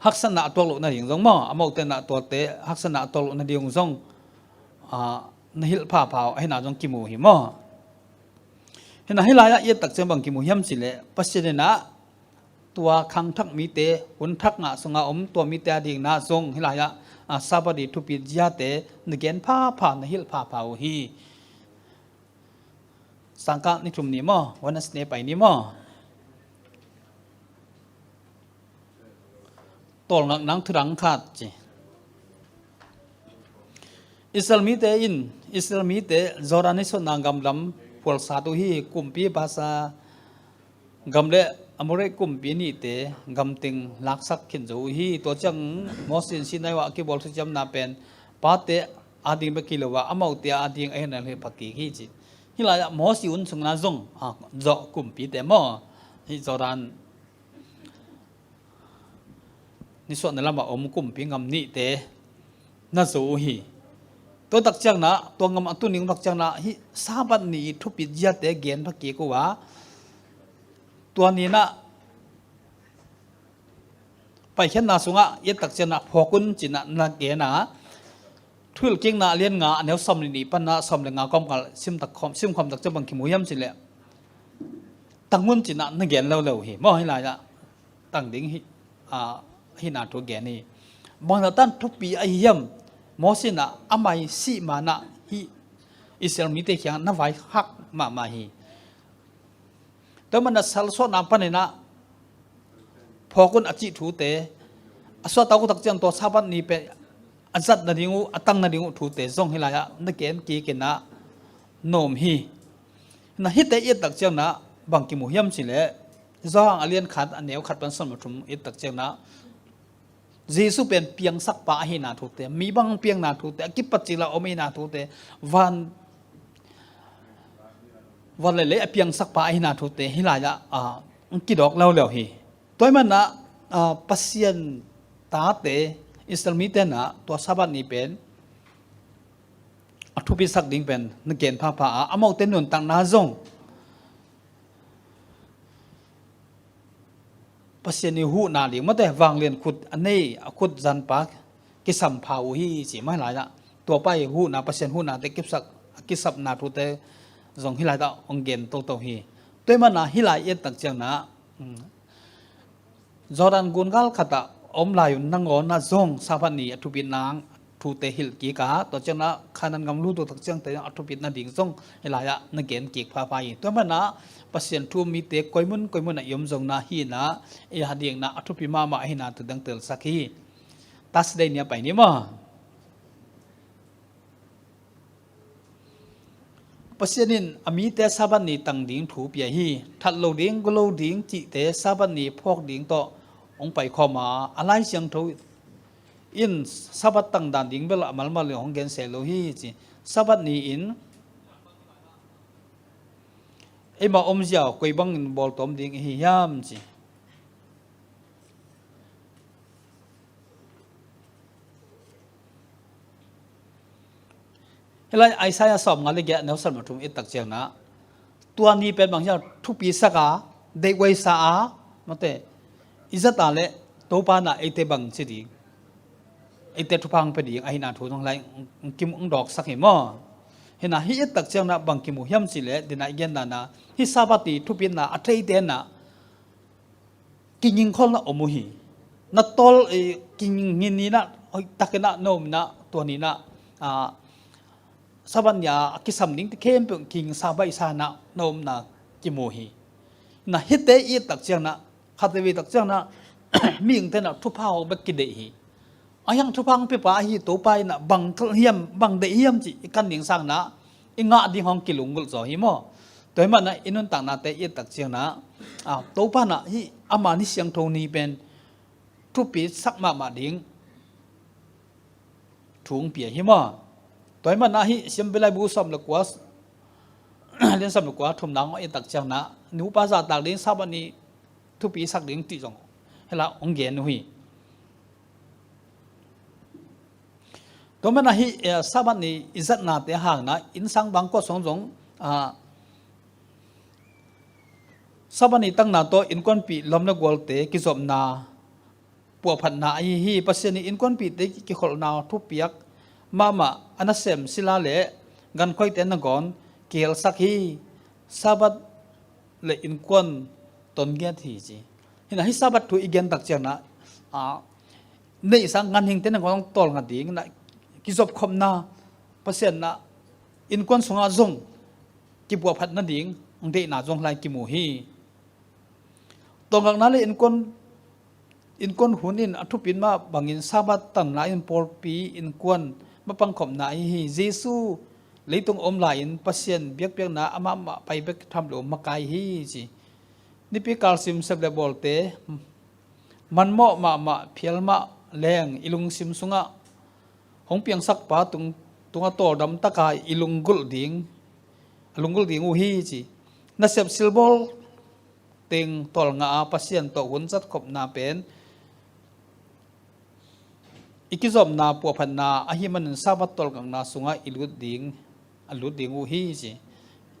haksatna a tuak loh nading zong maw, amaute na tuate haksatna a tuak loh nading zong, ah, na hilh phapha uh ahina zong kimu hi maw. Hinah hih lai-ah i et tak ciang bang kimu hiam cileh Pasian inah tua khangthak mite hun thak ngah sunga om tua mite a dingna zong hih lai-ah, ah, Sabbath ni thupi ziate na gen phapha, na hilh phapha uh hi. Sangkah ni thum ni maw, Wednesday pai ni maw. Tawlngak nang thudang khat ci. Israel mite in, Israel mite Jordan nisuahna gam lam pualsat uh hi. Kumpi Basa gam le Amoreh kumpi nihte gam teng laksak khin zo uh hi. Tua ciang Moses in Sinai uah a kibawl thuciamna pen pate a ding bek hi lo a, amaute a ding ahina hilh pha kik hi ci. Hih lai-ah Moses hun sungna zong, ah, zawh kumpite maw, hih Jordan nisuahna lamah om kumpi gam nihte na zo uh hi. Tua tak ciangna tua gam a tun ding tak ciangna hih Sabbath ni i thupi ziate gen pha kik uh a, tua ni na paikhiatna sungah i et tak ciangna phawk un cinah na gen a, Thuhilhkikna a lian nga a neu sawm le nih panah sawm le nga kawmkal simtak khawm, simkhawm tak ciang bang kimu hiam cileh tang un cinah na gen lo lo hi maw. Hih lai-ah tang ding hi, ah, hihna thu gen hi. Bangzah tan thupi ahi hiam? Moses inah a mai sih manah hih Israel mite kiangah na vai hak mahmah hi. Tua manah salsuahna paninah phawk un a cih thute, a suahtak uh tak ciang tua Sabbath ni pen a zat nading uh, a tang nading uh thute zong hih lai-ah na gen kik inah na om hi. Na hihte i et tak ciangna bang kimu hiam cileh Johan a lian khat a neu khat pan sawm le thum i et tak ciangna Jesu pen piangsakpa ahina thute, mi bang piangna thute, a kipat cila om ahina thute, van, van le lei a piangsakpa ahina thute hih lai-ah, ah, kidawk lo lo hi. Tua hi manah, ah, Pasian tate Israel mite na tua Sabbath ni pen a thupisak ding pen na gen phapha a, amaute nuntakna zong Pasian i huhna ding mate, vanglian khut a nei a khut zanpa kisam pha uh hi ci mai lai-ah. Tuapa i huhna, Pasian huhnate kipsak, a kisapna thute zong hih lai-ah hong gen toto hi. Tua hi manah hih lai i et tak ciangna, um, Jordan gun gal khatah a om lai un nangawnah zong Sabbath ni a thupit nang thute hilh kik a, tua ciangna Khanaan gam lut uh tak ciangte a thupit nading zong hih lai-ah na gen kik phapha hi. Tua manah Pasian thu um mite koimun koimunah i om zongna hihna, i a dingna a thupi mahmah ahina thu dang telsak hi. Thursday ni a pai ni maw. Pasian in a mite Sabbath ni tang ding thu pia hi. That lo ding, go lo ding cihte Sabbath ni phawk ding tawh hong paikhawm a, a Lai Siangtho in Sabbath tang dan ding bel a malmal in hong gen seh lo hi ci. Sabbath ni in eima omzia koi bangin bawltawm ding i hi hiam ci. Hih lai Isaiah sawmnga le giat neu sawm le thum i et tak ciangna tua ni pen bang hiam thupi sak a, deihhuai sa a, mate, i zat a le Topa na eite bang ci ding, eite thupha hong pia ding ahihna thu zong lai hong kim hong dawksak hi maw? Hi na hih i et tak ciang na bang kimu hiam cih leh, dina i gen na na, hih Sabbath ni thupitna a theite na kingingkholna om uh hi. Na tawl, eh, kinging ni na, hoih takin na na om na, tua ni na, ah, Sabbath ni a kisam ding te khempeuh kinging sa baih sa na na omna kimu hi. Na hihte i et tak ciang na, khatvei tak ciang na, mihingte na thupha aw bek kideih hi. A hiang thupha hong piapa ahi Topa in na bang thal hiam, bang deih hiam cih i kan ding sang na, i ngah ding hong kilunggulh zaw hi maw? Tua hi mah na i nuntaknate i et tak ciang na, ah, Topa na hih ama ni siangtho ni pen thupi sak mahmah ding thu hong pia hi maw? Tua hi mah na hih Siampi Laibu sawm le kua, lian sawm le kua thumna hong i et tak ciang na, nupa zahtak ding, Sabbath ni thupi sak ding cih zong hi la hong gen uh hi. Tua mah na hih, eh, Sabbath ni i zatnate hang na, innsang bangkua sung zong, ah, Sabbath ni takna tawh innkuanpih lawm le gualte kizopna puahphatna ahi hi. Pasian in innkuanpihte kikholhna thupiak mahmah a nasem sila le gankhuaite nangawn kihelsak hi. Sabbath le innkuan tongiat hi ci. Hi na hih Sabbath thu i gen tak ciang na, ah, neihsa ganhingte nangawn tawlnga ding na, kizopkhopna, Pasian na innkuan sungah zong kipuahphat nading deihna zong lai kimu hi. Tawlngakna le innkuan, innkuan hun in a thupit mah bangin Sabbath tanna in pawlpi innkuan mapangkhopna ahi hi. Jesu leitung om lai-in Pasian biakpiakna amah mah pai bek tham lo makai hi ci. Nipi kalsim sep le bawlte manmawh mahmah phial mah leng i lungsim sungah hong piangsakpa tung, tungah tawldam taka i lunggulh ding, a lunggulh ding uh hi ci. Nasep silbawl teng tawlnga a Pasian tawh hun zatkhopna pen i kizopna puahphatna ahi manin Sabbath tawlngakna sungah i lut ding, a lut ding uh hi ci.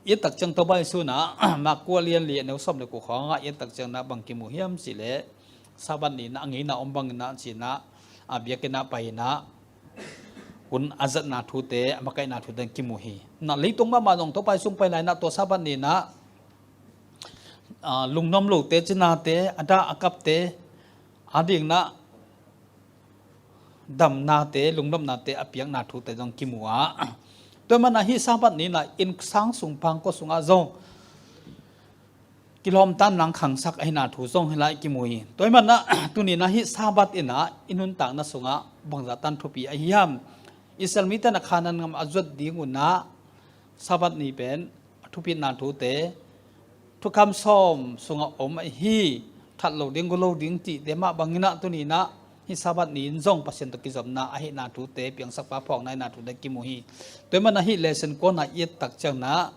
I et tak ciang Topa Jesu na, Mak kua lian li a neu sawm le kua khawngah i et tak ciang na bang kimu hiam cih leh, Sabbath ni na a ngeina om bangin na ci na, a biakinn ah pai na, hun a zatna thute, a makaihna thute kimu hi. Na leitung mahmah zong Topa Jesu hong pai lai na tua Sabbath ni na, ah, lungnuam lote, cinate, a dah a kapte, a ding na damnate, lungnopnate a piakna thute zong kimu a. Tua hi mah na hih Sabbath ni na innsang sung bangkua sungah zong kilawmtatna hong khangsak ahihna thu zong hi lai kimu hi. Tua hi mah na tuni na hih Sabbath in na i nuntakna sungah bangzah tan thupi ahi hiam? Israel mite na Kanaan gam a zuat ding uh na Sabbath ni pen a thupitna thute, thukham sawm sungah om ahi, that lo ding, gu lo ding cihte mah bangin na tuni na hih Sabbath ni in zong Pasian tawh kizopna ahihna thute, piangsakpa phawkna ahihna thute kimu hi. Tua hi mah na hih lesson kua na i et tak ciang na,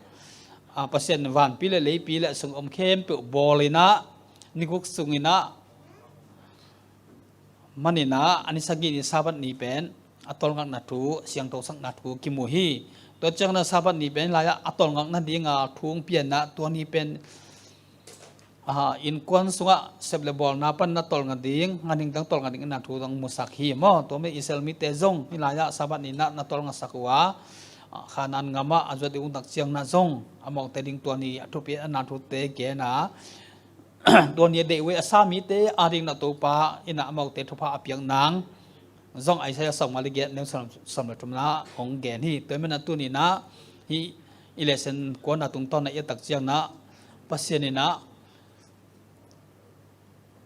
a, Pasian vanpi le leipi le a sung om khempeuh bawl in na, ni guk sung in na, man in na, a ni sagih ni Sabbath ni pen a tawlngakna thu, siangthosakna thu kimu hi. Tua ciang na Sabbath ni pen lai-ah a tawlngak nading a thu hong pia na, tua ni pen, ah, innkuan sungah sep le bawlna pan na tawlnga ding, ganhing tang tawlnga ding ahihna thu zong musak hi maw? Tua mah Israel mite zong hih lai-ah Sabbath ni na na tawlngasak uh a, ah, Kanaan gam ah a zuat ding uh tak ciang na zong amauhte ding tua ni a thupi ahihna thute gen a, tua ni a deih uh a sa mite a ding na Topa in na amaute thupha a piak nang zong Isaiah sawmnga le giat neu sawm, sawm le thumna hong gen hi. Tua hi mah na tuni na hih i lesson kua na tungtawn na i et tak ciang na Pasian in na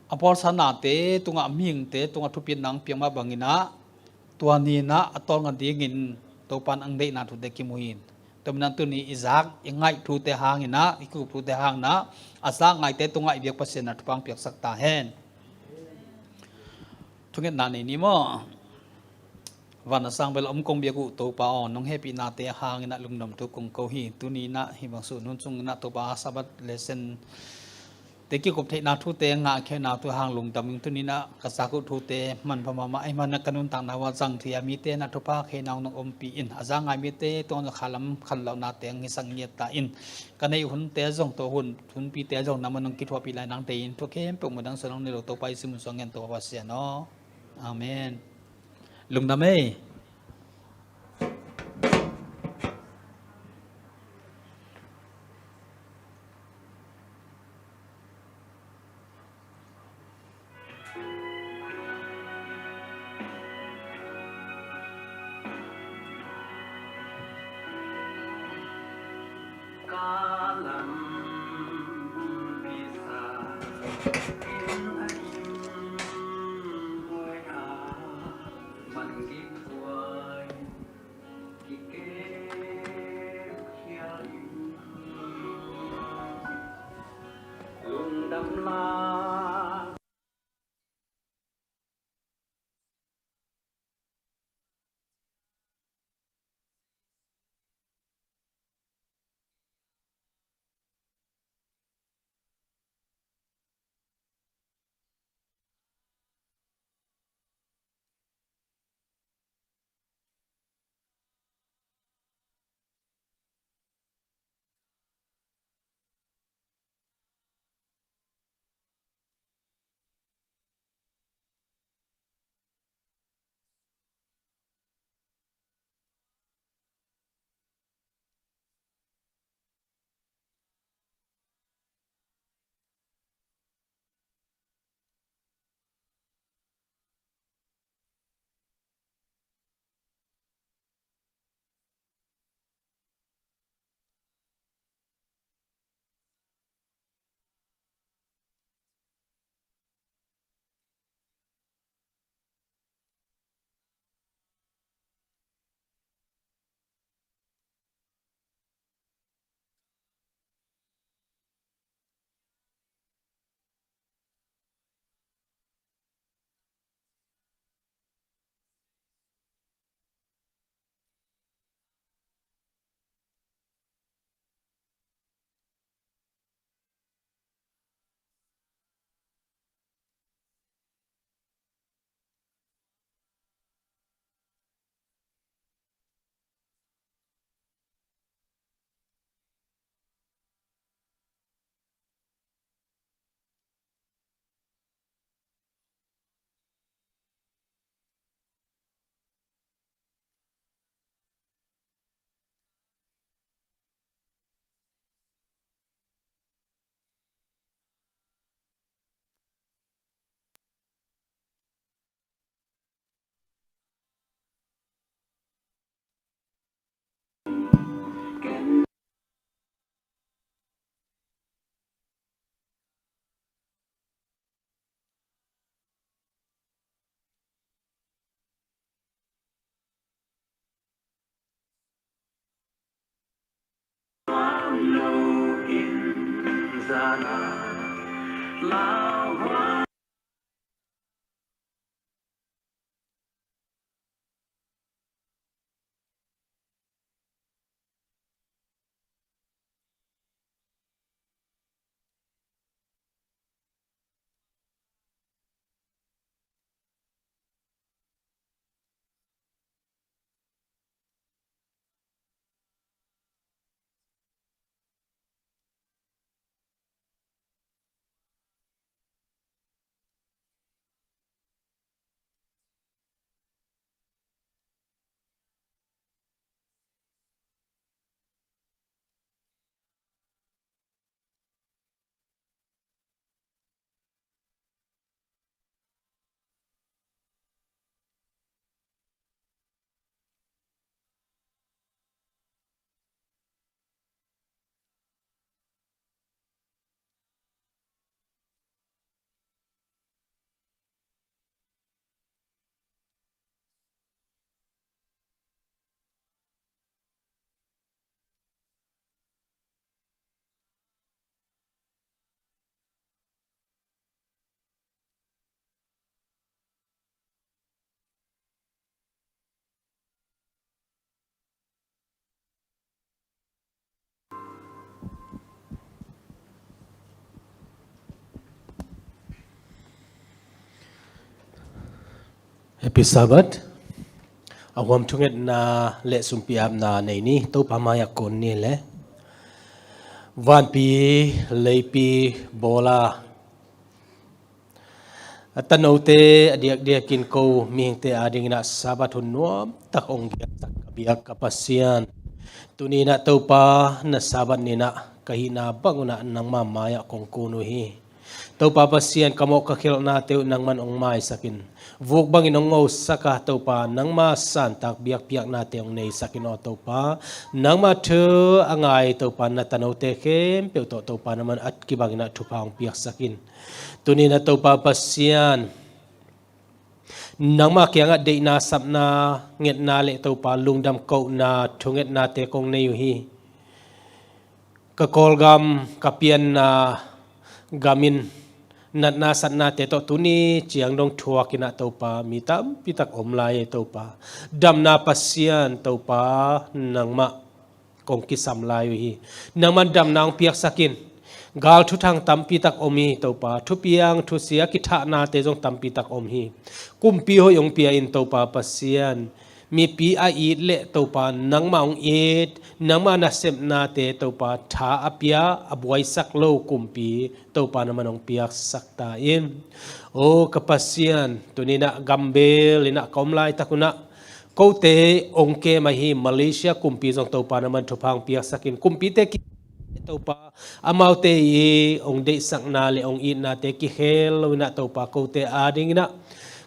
a bawlsa nate tungah, mihingte tungah thupitna hong piak mah bangin na tua ni na a tawlnga dingin Topa in hong deihna thute kimu hi. Tua hi mah na tuni i zak i ngaih thute hangin na, i kikup thute hang na, a zak ngaihte tungah i biak Pasian na thupha hong piaksak ta hen. Thungetna nei ni maw? Van a sang bel a om kong biak uh Topa aw, nong hehpihnate hangin na lungdam thu kong ko hi. Tuni na hih bang sun hun sungin na Topa Sabbath lesson Te kikup theihna thute ngahkhiatna tu hang lungdam ing. Tuni-in ah ka zak uh thute manpha mahmah ahih manin ah ka nuntakna uah zang thei a mite in ah thupha khia nong ompih in, a za ngai mite tungah khalam khanlawhna teng hisak ngiat ta in. Ka neih hunte zong, tua hun hunpite zong nangmah nong kithuahpih lai nang deih in, thu khempeuh muhdang suan nong nei lo Topa Jesu min suang ngen, Topa Pasian aw. Amen. Lungdam ei. Happy Sabbath. A huam thungetna le sumpi apna nei ni. Topa mai-ah kun ni le. Vanpi leipi bawla a tanote a diakdiakin ko mihingte adingin ah Sabbath hun nuamtak hong giaksak ka biak ka Pasian. Tuni-in ah Topa, na Sabbath ni-in ah ka hihna bangun ah nangma mai-ah kong kun uh hi. Topa Pasian, ka mawh ka khialhnate uh nangman hong maisak in, vuk bangin hong ngosak a, Topa, nangma santak biakpiaknate hong neisak in aw Topa. Nangma thu a ngai Topa, na tanote khempeuh tawh Topa, nangman a kibangin ah thupha hong piaksak in. Tuni-in ah Topa Pasian, nangma kiangah deihna, sapna, ngetna le Topa, lungdam kohna thungetnate kong nei uh hi. Ka Kawlgam, ka pianna gam in natna satnate tawh tuni ciang dong thuakin ah Topa, mi tampi tak om lai e Topa. Damna Pasian Topa, nangmah kong kisam lai uh hi. Nangman damna hong piaksak in. Gal thuthang tampi tak om hi Topa. Thupiang thusia kithahnate zong tampi tak om hi. Kumpi hoih hong pia in Topa Pasian. Mipi a it le Topa, nangmah hong it, nangmah nasepnate Topa, tha a pia a buaisak lo kumpi Topa, nangman hong piaksak ta in. O ka Pasian, tuni-in ah gambel in ah ka om laitak un ah kote hong kem ahi Malaysia kumpi zong Topa, nangman thupha hong piaksak in. Kumpite ki Topa, amaute i hong deihsakna le hong itnate kikhel lo-in ah Topa, kote adingin ah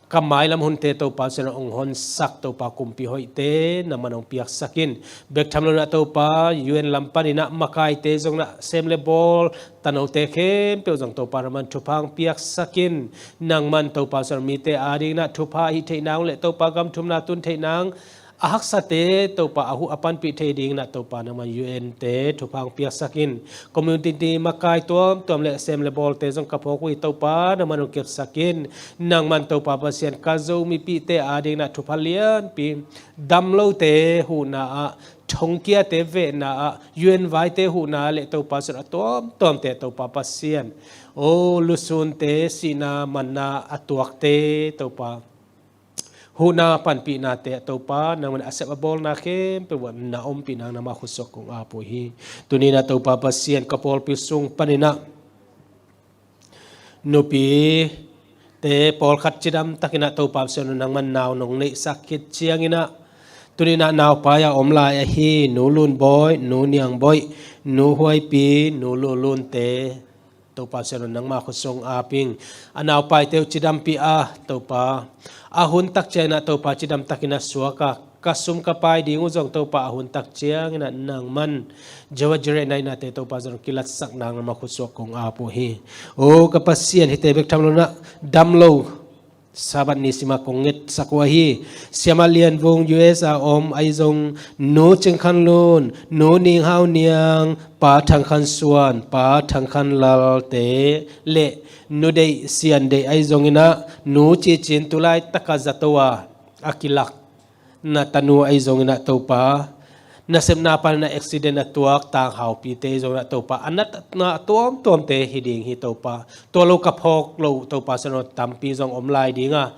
ka mailam hunte Topa Pasian, hong honsak Topa, kumpi hoihte nangman hong piaksak in. Bek tham lo-in ah Topa, U N lam panin ah makaite zong in ah sem le bawl, tanote khempeuh zong Topa, nangman thupha hong piaksak in. Nangman Topa Pasian, mite adingin ah thupha hih theih nang le Topa, gam thumna tun theih nang, a haksate Topa, a huh a panpih thei dingin ah Topa, nangman U N te thupha hong piaksak in. Community makai tuamtuam le sem le bawlte zong ka phawk uh hi Topa, nangman hong kepsak in. Nangman Topa Pasian, ka Zo mipite adingin ah thupha lianpi, dam lote huhna ah, thongkiate vehna ah, U N vaite huhna le Topa Pasian, a tuamtuamte Topa Pasian, o lusunte sihna manna a tuakte Topa, huhna panpihnate ah Topa, nangman a sep a bawlna khempeuh ah na ompih nang nangmah khutsuak kong ap uh hi. Tuni-in ah Topa Pasian, ka pawlpi sung panin ah nupite pawlkhat cidamtakin ah Topa Pasian, nangman nau nong neihsak khit ciangin ah, tuni-in ah naupai-a om lai ahi Nu Lun Bawi, Nu Niang Bawi, Nu Huaipi, Nu Lu Lunte Topa Pasian, nangmah khutsuak ap ing. A naupaite uh cidampih a Topa, a hun tak ciangin ah Topa cidamtakin ah suak a, ka sum ka pai ding uh zong Topa, a hun tak ciangin ah nangman Jehovah Jireh naihnate Topa Pasian, kilatsak nang nangmah khutsuak kong ap uh hi. O ka Pasian, hihte bek tham lo-in ah dam lo Sabbath ni sim a kong ngetsak uh ahi Siamah Lian Vung, U S a om, ahi zong Nu Cing Khan Lun, Nu Ning Hau Niang, Pa Thang Khan Suan, Pa Thang Khan Lalte le Nu Deih Sian Deih, ahi zongin ah Nu Ci Cin, tu laitak a zato a a kilak na tanu, ahi zongin ah Topa, nasepna panin ah accident a tuak Tang Hau Pite, ahi zongin ah Topa, a natna a tuamtuamte hi ding hi Topa. Tua lo ka phawk loh Topa Pasian, tampi zong om lai ding a,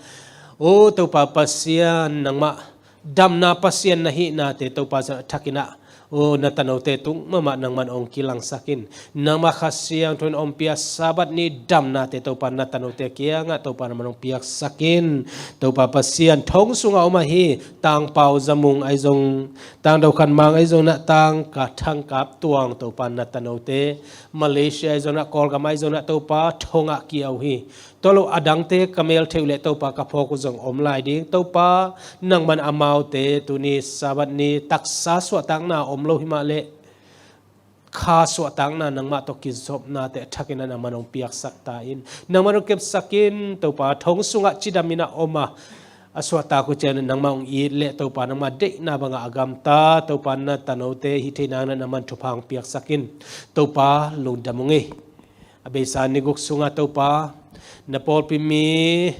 o Topa Pasian, nangmah damna Pasian na hihnate Topa Pasian, a thakin ah, o na tanote tung mahmah nangman hong kilangsak in. Nangmah Kha Siangtho in ompih a Sabbath ni damnate Topa, na tanote kiangah Topa, nangman hong piaksak in. Topa Pasian, thong sungah om ahi Tang Pau Za Mung, ahi zong Tang Do Khan Mang, ahi zongin ah Tang Ka Thang Kap Tuang, Topa, na tanote, Malaysia, ahi zongin ah Kawlgam, ahi zongin ah Topa, thongah ki-au hi. Tua lo a dangte ka meltheih uh leh Topa, ka phawk uh zong om lai ding. Topa, nangman amaute tuni Sabbath ni taksa suahtakna om lo himah leh kha suahtakna nangmah tawh kizopnate a thakin ah nangman hong piaksak ta in. Nangman hong kepsak in. Topa, thong sungah cidamin ah om a, a suahtak uh ciangin nangmah hong it leh Topa, nangmah deihna bangah a gamta Topa, na tanote hih theih nangin ah nangman thupha hong piaksak in. Topa, lungdam ung ei. A beisa ni guk sungah Topa, na pawlpi mi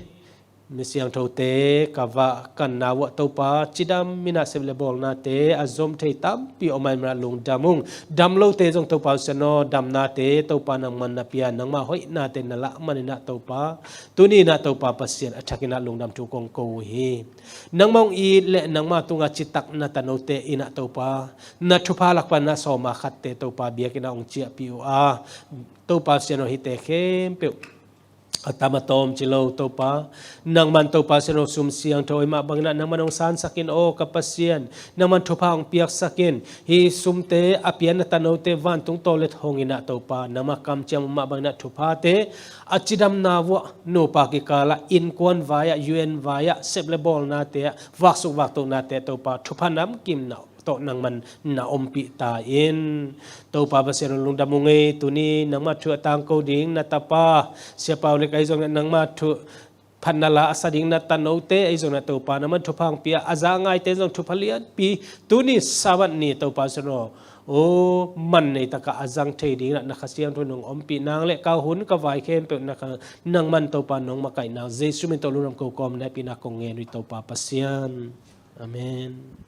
Mi siangthote ka vah kanna uah Topa, cidam in ah sep le bawlnate a zom thei tampi om ahih manin ah lungdam ung. Dam lote zong Topa Pasian aw, damnate Topa nangman na pia, nangma hoihnate na lah manin ah Topa, tuni in ah Topa Pasian a thakin ah lungdam thu kong ko uh hi. Nangma hong it leh nangma tungah citak na tanote in ah Topa, na thupha lak panin ah sawma khatte Topa biakinn ah hong ciahpih uh a, Topa Pasian aw, hihte khempeuh a tam a tawm ci lo Topa, nangman Topa Pasian aw, sum siangtho ahi mah bangin ah nangman hong sansak in aw ka Pasian, nangman thupha hong piaksak in. Hih sumte a pia na tanote vantung tawlet hong in ah Topa, nangma kamciam mah bangin ah thuphate a cidamna uah nupa kikal ah, innkuan vai ah, U N vai ah, sep le bawlnate ah, vaksuk vaktoknate ah Topa, thupha namkim na tawh nangman na ompih ta in. Topa Pasian aw, lungdam ung ei, tuni nangma thu a tangko ding na tapa Sia Pau le ka ahi zongin ah nangma thu phatna la a sa ding na tanote ahi zongin ah Topa, nangman thupha hong pia, a za a ngaite zong thupha lianpi tuni Sabbath ni Topa Pasian aw, aw, man nei takah a zang thei dingin ah na Kha Siangtho in hong ompih nang le ka hun ka vai khempeuh na ka, nangman Topa nong makaih nang, Jesu min tawh lungdam ko kawm na hehpihna kong ngen uh hi Topa Pasian. Amen.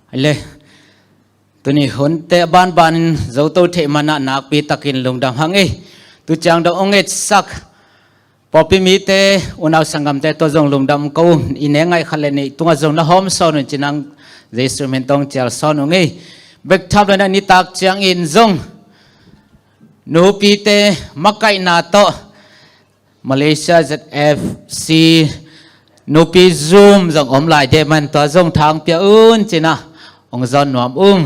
Hale. Tuni hunte a banbanin zoto theih manah nakpi takin lungdam hang ei. Tu ciang dong hong etsak pawlpi mite, unau sanggamte tawh zong lungdam ko. I neng ngaih khat le nih tungah zong na hawm sawn un ci-in ah Jesu min tawh hong cial sawn ung ei. Bek tham lo-in ah nitak ciangin zong nupite makaihna tawh Malaysia Z F C nupi Zoom zong om lai deh man, tua zong thang pia un ci-in ah hong zawn nuam ung.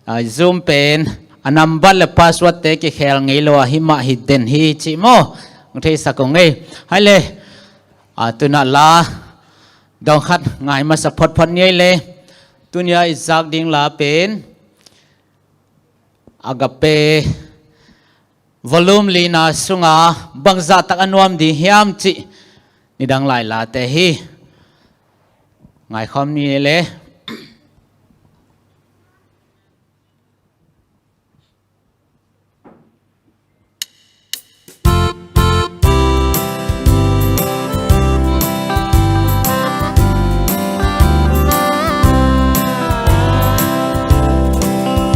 Ah, Zoom pen a nambat le password te kikhel ngei lo a, hih mah hi den hi cih maw, hong theisak ung ei. Hale, ah, tu-in ah la dong khat ngai masa photphot ni ei le. Tuni-a i zak ding la pen Agape volume lina sunga bangzah tak a nuam ding hiam cih nidang lai late hi. Ngaikhawm ni le.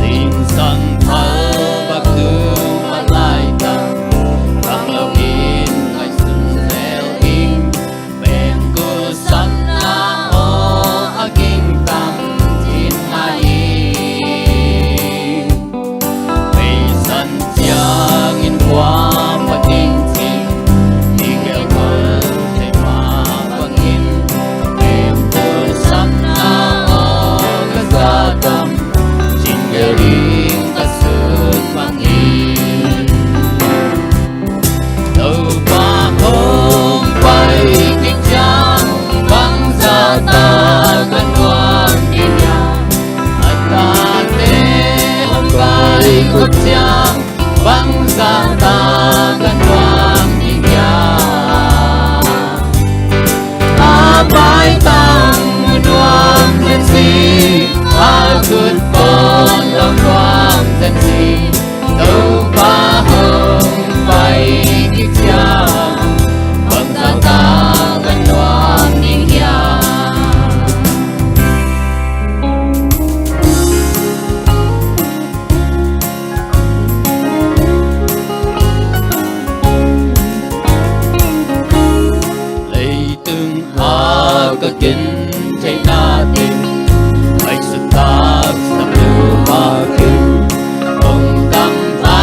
Zingsang thal bak tung a lai tak, bang lo in ngaihsun zel ing, pengkul sapna aw a ging tam cin ngai ing. Beisan ciangin kuam a ding cing, i gelhgol thei mah bangin, pengkul sapna aw ka za tam, cing gel ding ka sut bangin. Topa hong pai kik ciang, bangzah tak ka nuam ding hiam? A tate hong kaikhop ciang, bangzah tak ka nuam ding hiam? A maitang mu nuam zen si, a khut pawn lawng nuam zen si, Topa hong pai kik ciang, bangzah tak ka nuam ding hiam? Leitung a ka kin theihna teng, ngaihsut taksa lu a kin, hong tam ta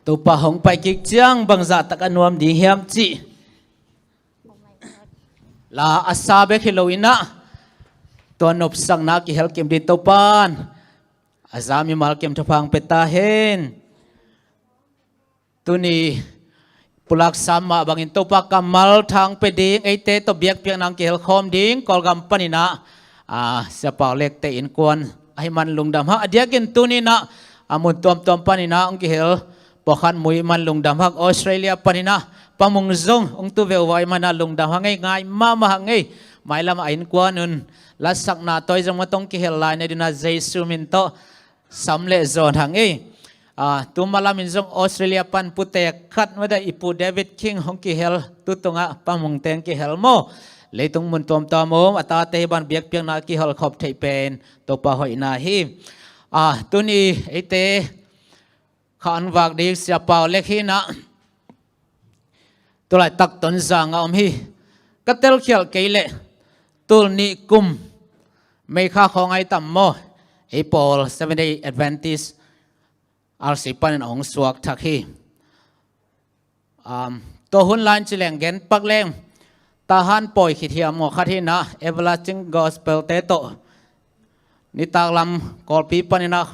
Topa hong pai kik ciang bangzah tak a nuam ding hiam cih la a sa bek hi lo in ah, tua nopsakna kihel kim ding Topa'n a za mimal kim thupha hong pia ta hen. Tuni pulak sam mah bangin Topa kammal thang pia ding, eite tawh biakpiakna hong kihel khawm ding Kawlgam panin ah, a, Sia Pau Lekte innkuan ahih man lungdam hang. A diakin tuni in ah, a, mun tuamtuam panin ah hong kihel, pawlkhat mu ahih man lungdam hang. Australia panin ah Pa Mung zong hong tu veuva ahih man ah lungdam hang ei, ngai mahmah hang ei. Mailam a innkuan un lasakna tawh zong matong kihel lai na ding in ah Jesu min tawh sam le zawn hang ei. A, tu malam in zong Australia pan pute khat mate, i pu David King hong kihel, tu tungah Pa Mung teng kihel maw. Leitung mun tuamtuam om a tate hi ban biakpiakna kihel khop theih pen Topa hoihna hi. A, tuni eite kha an vak ding Sia Pau Lek hi in ah, tulaitak Tonzang ah om hi. Ka telkhial kei leh tul nih kum May kha khawng ai tam maw, ei pawl Seventh Day Adventist R C panin a hong suak thak hi. Um, tua hun lai in ci leng gen pak leng, Tahan pawi khit hiam maw khat hi in ah, Everlasting Gospel te tawh nitak lam Kawlpi panin ah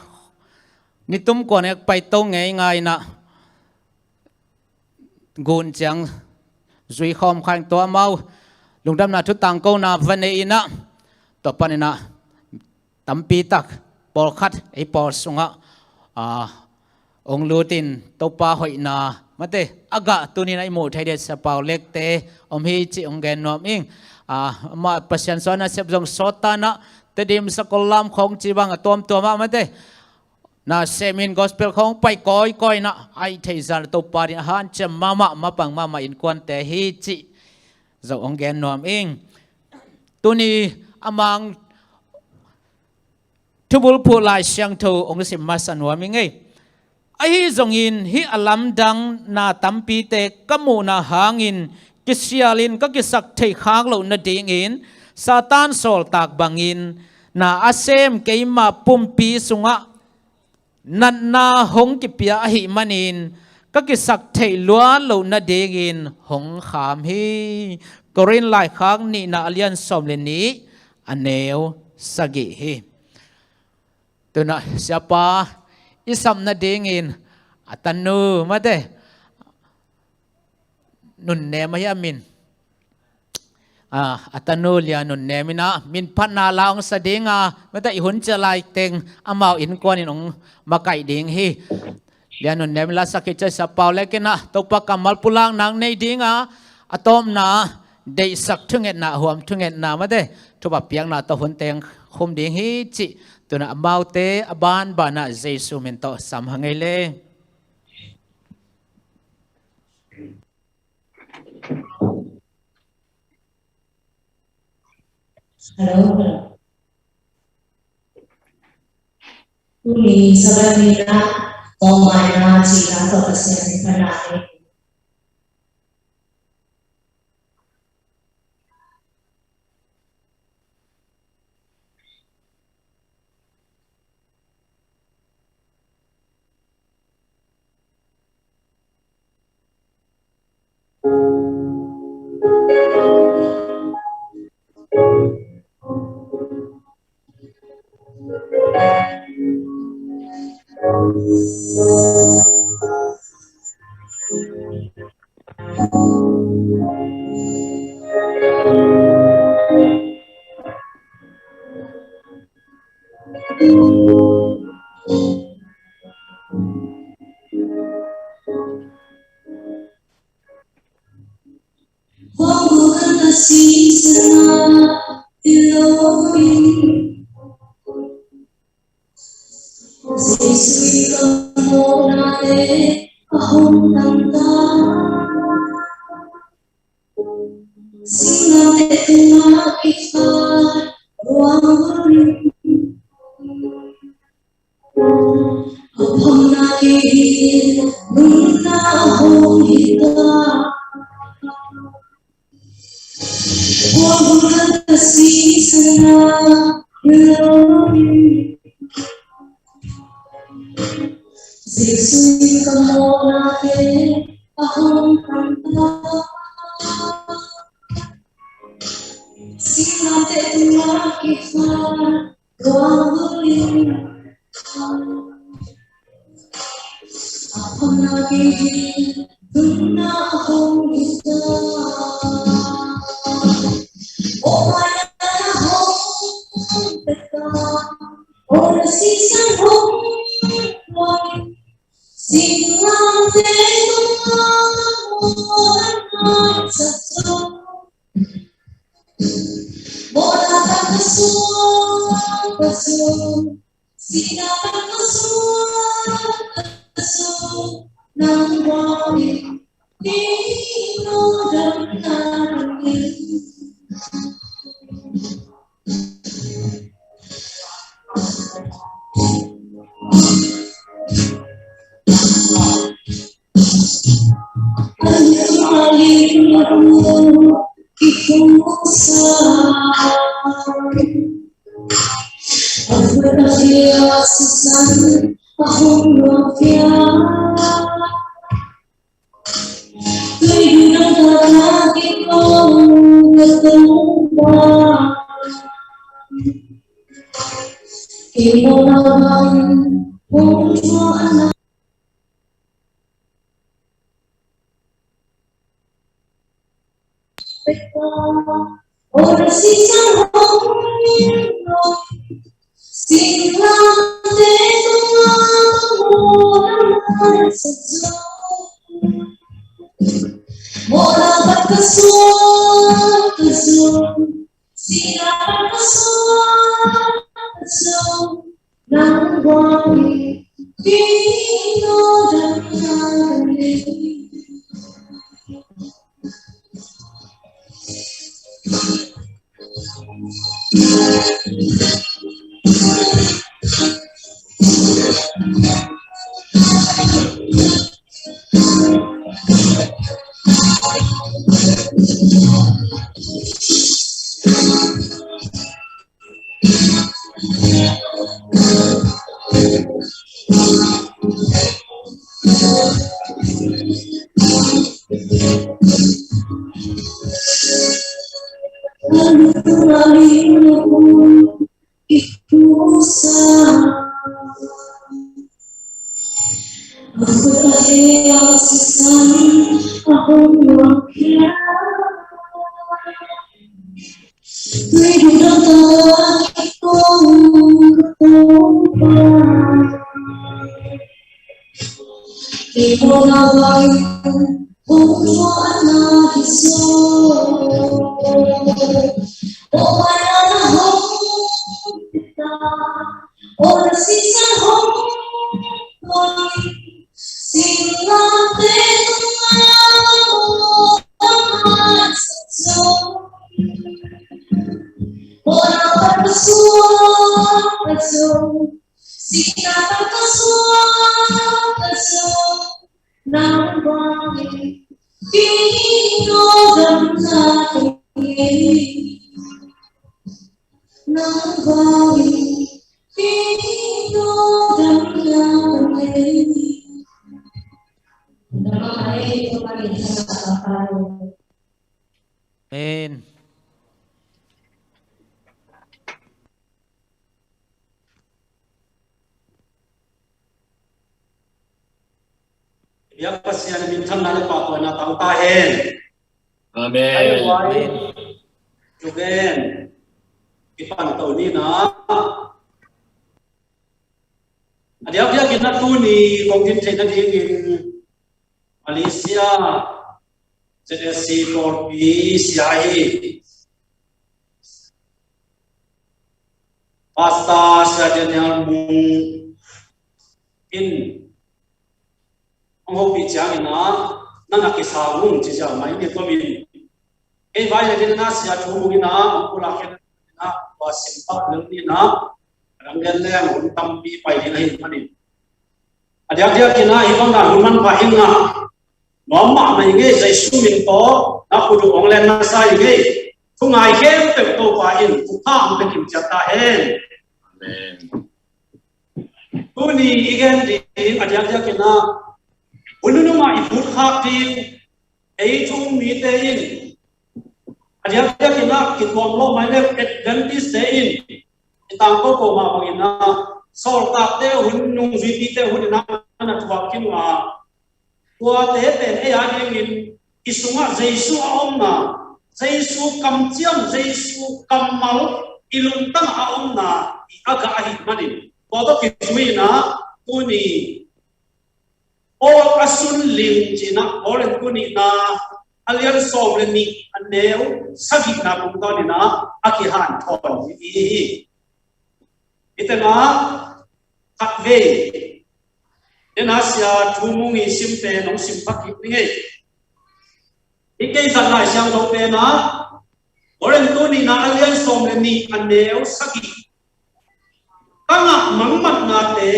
nitum kuan ek pai to ngei ngai in ah, gun ciang zui khawm kha ing. Tua amau lungdamna thu tangkona va nei in ah, tua panin ah tampi tak pawlkhat ei pawl sungah, a, hong lut in Topa hoihna mate a gah tuni in ah i muh thei ding Sia Pau Lekte om hi cih hong gen nuam ing. A, amah Pasian suahna sep zong sawt ta in ah, Tedim, Sakollam khawng ci bang a tuamtuam ah mate na sem in gospel khawng pai kawikawi in ah, a hih theih zah Topa ding a hanciam mahmah, mapang mahmah innkuante hi cih zong hong gen nuam ing. Tuni a mang thubulphuh Lai Siangtho hong sim masa nuam ing ei. Ahi zongin hih a lamdang na tampite ka muhna hangin kisialin ka kisak theih khak loh nadingin Satan sawltak bangin na a sem keima pumpi sungah natna hong kipia ahih manin ka kisak theih luat loh nadingin hong kham hi. Korin laikhak nihna a lian sawm le nih a neu sagih hi. Tu in ah Siapa i sap nadingin a tanu mate nunnem ahi a min, a, a tanu Lia Nunnem in ah min phatna la hong sa ding a, mate i hun ciah lai teng amau innkuan in hong makaih ding hi. Lia Nunnem in la sak hi ciang Sia Pau Lek in ah Topa kammal pulakna nei ding a, a tawpna deihsak thungetna, huam thungetna mate thupha piakna tawh hun teng khum ding hi cih tu in ah amaute a banban ah Jesu min tawh sam hang ei le. Hello. Tuni Sabbath ni-in ah tawmmaina cihna tawh Pasian min phatna nei. Jesu in ka mawhnate a hong pang ta. Singlamteh tungah kipha guang bulin a phamna kei ding nunna a hong hi ta. Aw, mawhna hong pia ta. Aw, na sisan hong pia. Singlamteh tungah mawhna ka suah, mawhna ka suah, ka suah, singlamteh ka suah, ka suah, nang mawhna, Amen. Biak Pasian minthanna le pahtawina tang ta hen. Amen. Amen. Amen. Kipan to ni na. A diakdiakin a tuni kong din theih nadingin Malaysia Z S C pawlpi sia hi Pastor Sia Daniel Mung in hong hopih ciangin ah, na na kisang ung ci ciang mai ni komin. Kei vai le din na sia thu mung in ah, hong pulak khen in ah, tua sim pah lel ni in ah, ram lian leng hun tampi pai ding ahi manin. A diakdiakin ah, hih bang dan hun manpha in ah, nuam mahmah ing ei, Jesu min tawh, na khut uh hong len masa ing ei, thu ngai khempeuh Topa in, thupha hong pia kim ciat ta hen. Amen. Tuni i gen ding a diakdiakin ah, hun nunung ah i put khak ding, ei thu um mite in a diakdiakin ah kituam lawh mai le Adventist-te in i tangko ko mah bangin ah, sawltakte hun, nungzuipite hun in ah na thuak khin uh a, tuate pen ei a dingin i sungah Jesu a omna, Jesu kamciam, Jesu kammal i lungtang a omna i a gah ahih manin, tua tawh kizui-in ah tuni Paul a sun ling ci-in ah Korin tu nihna a lian sawm le nih a neu sagihna tungtawnin ah a kihanthawn hi, hi, hi. Hih tengah khatvei, den a sia Thu Mung i simte nong sim pha kik ning ei. Hih kei zat Lai Siangtho pen ah Korin tu nihna a lian sawm le nih a neu sagih, ka ngah mangmatnate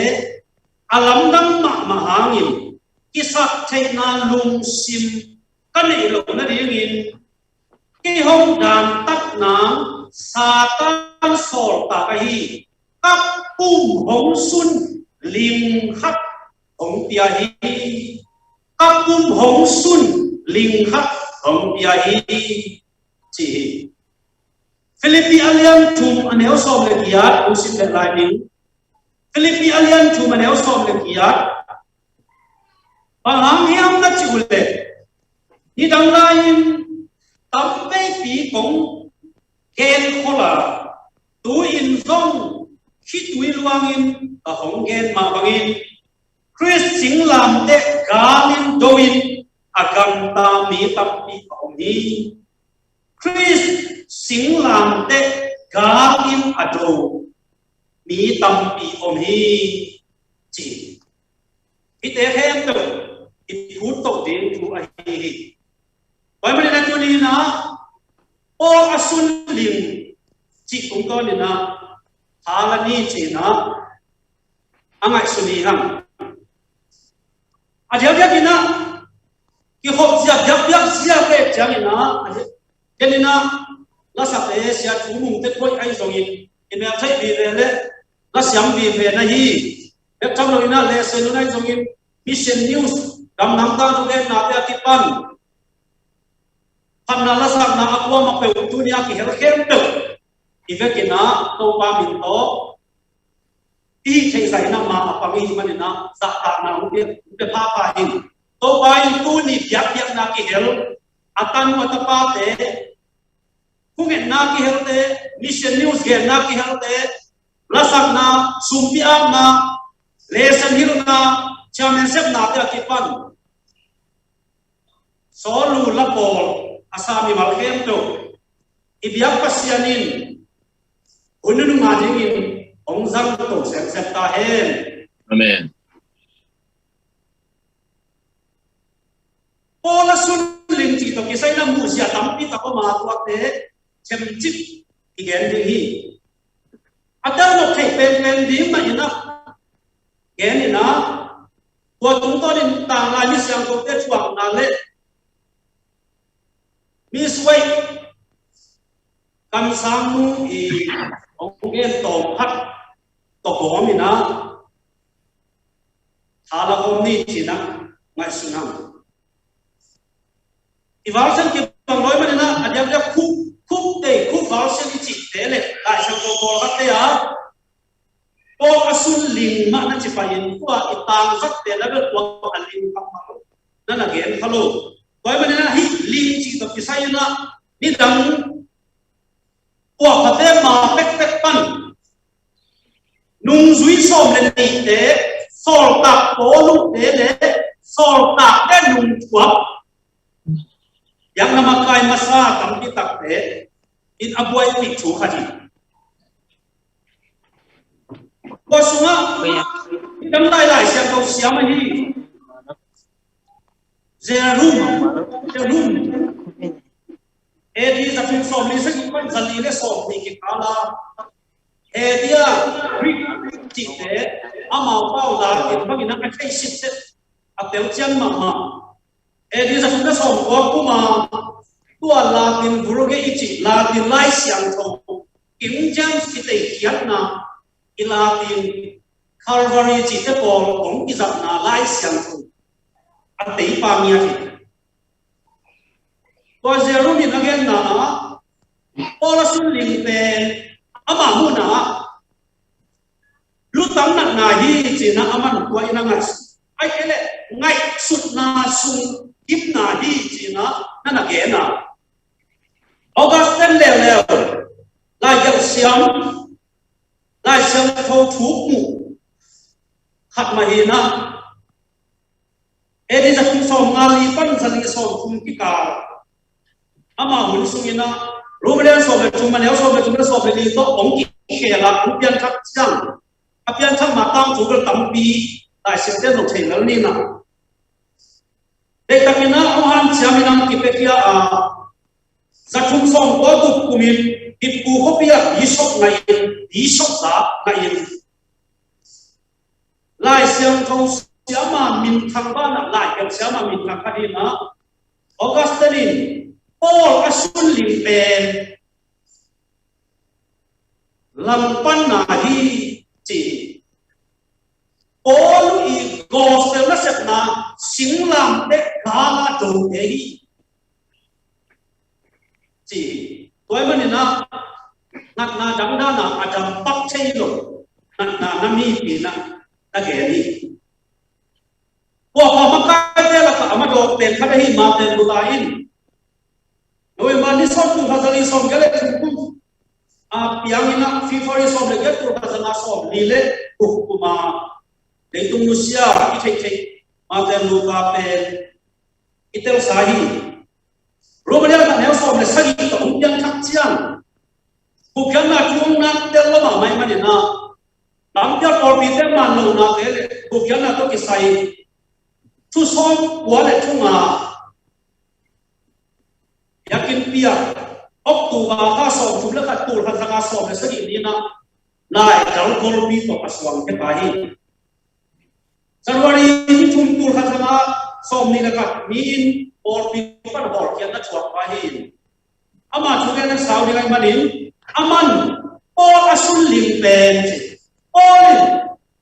a lamdang mahmah hangin kisaktheihna lungsim ka neih loh nadingin kei hong dantatna Satan sawltak ahi ka pum hong sun ling khat hong pia hi. Ka pum hong sun ling khat hong pia hi, ci hi. Philippi a lian thum a neu sawm le giat hong sim leh lai ning. Philippi a lian thum a neu sawm le giat. Bang hang hiam na cih uh leh, nidang lai-in tamveipi kong gen khol a, tu-in zong khitui luangin ka hong gen mah bangin, Khrist singlamteh galin do-in a gamta mi tampi a om hi. Khrist singlamteh galin a do mi tampi om hi, ci. Hihte khempeuh i phut toh ding thu ahi hi. Tua ahih manin ah tuni-in ah Paul a sun ling cih tungtawnin ah, tha la ni ci-in ah a ngaihsun hi hang. A diakdiakin ah kikhop zia biakpiak zia ve ciangin ah, a diak, kenin ah lasakte, sia Thu Mungte koih ahi zongin i mel theih vive le lasiam vive na hi. Bek tham loin ah lesson hun ahi zongin Mission News, gam nangta thugennate a kipan phatna lasakna a kuamah peuh tuni a kihel khempeuh i vekin ah Topa min tawh i hih theih zah in ah ma a pang i hih manin ah zahtakna hong pia, hong pia phapha hi. Topa in tuni biakpiakna kihel, a tanu a tapate, thungetna kihelte, Mission News genna kihelte, lasakna, sumpi akna, lesson hilhna, chairman sepnate a kipan, sawlnu la pawl a sa mimal khempeuh i biak Pasian in hun nunung a dingin hong zangto semsem ta hen. Amen. Paul a sun ling cih tawh kisai-in ah muhzia tampi tak om a, tuate themcik i gen ding hi. A tel nop theih penpen ding mah in ah gen in ah, tua tungtawnin tanglai mi siangthote thuakna le mi suai kamsangnu i hong gen tawm khat tawh kawm in ah tha la om ni ci-in ah ngaihsun hang. I version kibang lawi manin ah a diakdiak khup, khup tei, khup version i cihte le Lai Siangtho pawlkhatte ah Paul a sun ling mah na ci pah in, tua i tangzatte na bel tua a ling kha mah lo, na na gen kha lo. Tua ahih manin ah hih ling cih tawh kisai-in ah nidang puakphate ma pekpek pan nungzui sawm le nihte, sawltak Paul uhte le sawltakte nungthuak, biakna makai masa tampi takte in a buaipih thu khat hi. Tua sungah i dang lailai siangtho siam ahi Jerome, Jerome. A D za thum sawmli sagih pan zali le sawmli kikal a, A D a Greek cihte amau pau Latin bangin a thei sitset a telcian mahmah. A D za thum le sawmkua kum a tua Latin Vulgate i cih Latin Lai Siangtho, King James i teikhiatna, i Latin Calvary cihte pawl hong kizatna Lai Siangtho a teipa ngiat hi. Tua Jerome in a genna ah Paul a sunling pen ama munah lutang natna hi ci-in a man tua in a ngaihsut. Ahih kei leh ngaihsutna sung gimna hi ci-in a na na gen a. Augustine leuleu laigelh siam, Lai Siangtho thu muh khat mah hi in a, A D za thum sawm nga li pan za li sawm thum kikal, ama hun sungin a, Rom lian sawm le thum, a neu sawm le thum le sawm le li tawh hong kikhel a, hong pianthak ciang, a pianthak ma tangthu bel tampi Lai Siangtho in hong thei lel ni in a. Deihtakin a hong hanciam in a hong kipiakhia a, za thum sawm kua guk kumin Diphu khuapi ah bishop ngah in, bishop za ngah in, Lai Siangtho siama minthang banah, Lai Siangtho siama minthang khat in a, Augustine in Paul a sunling pen langpanna hi ci. Paul i gospel nasepna singlamteh gal a dote hi ci. Tua ahih manin a, natna dangdang a, a dam pak thei lo natna na mipi in a, na gen hi. Tua pa makaite lakah a madawk pen khat ahi Martin Luther in November ni sawm, tul khat za li sawm giat le thum kum a piang in a, February sawm le giat, tul khat za nga sawm li le guk kum a leitung nusia i theihtheih Martin Luther pen i telsa hi. Rom lian khat neu sawm le sagih tawh hong piangthak ciang, gupkhiatna thu hong nang tel lo mahmah ahih manin a, lampi ah pawlpite man lohnate le gupkhiatna tawh kisai thu sawm kua le thu nga biakinnpi ah, October kha sawm thum le khat, tul khat za nga sawm le sagih ni in a, lai dal golpi tawh a suang khia pah hi. January ni thum, tul khat za nga sawm nih le khat ni-in pawlpi pan hawlkhiatna thuak pah hi. Ama thu gen a sau ding ahih manin, a man Paul a sunling pen ci. Paul in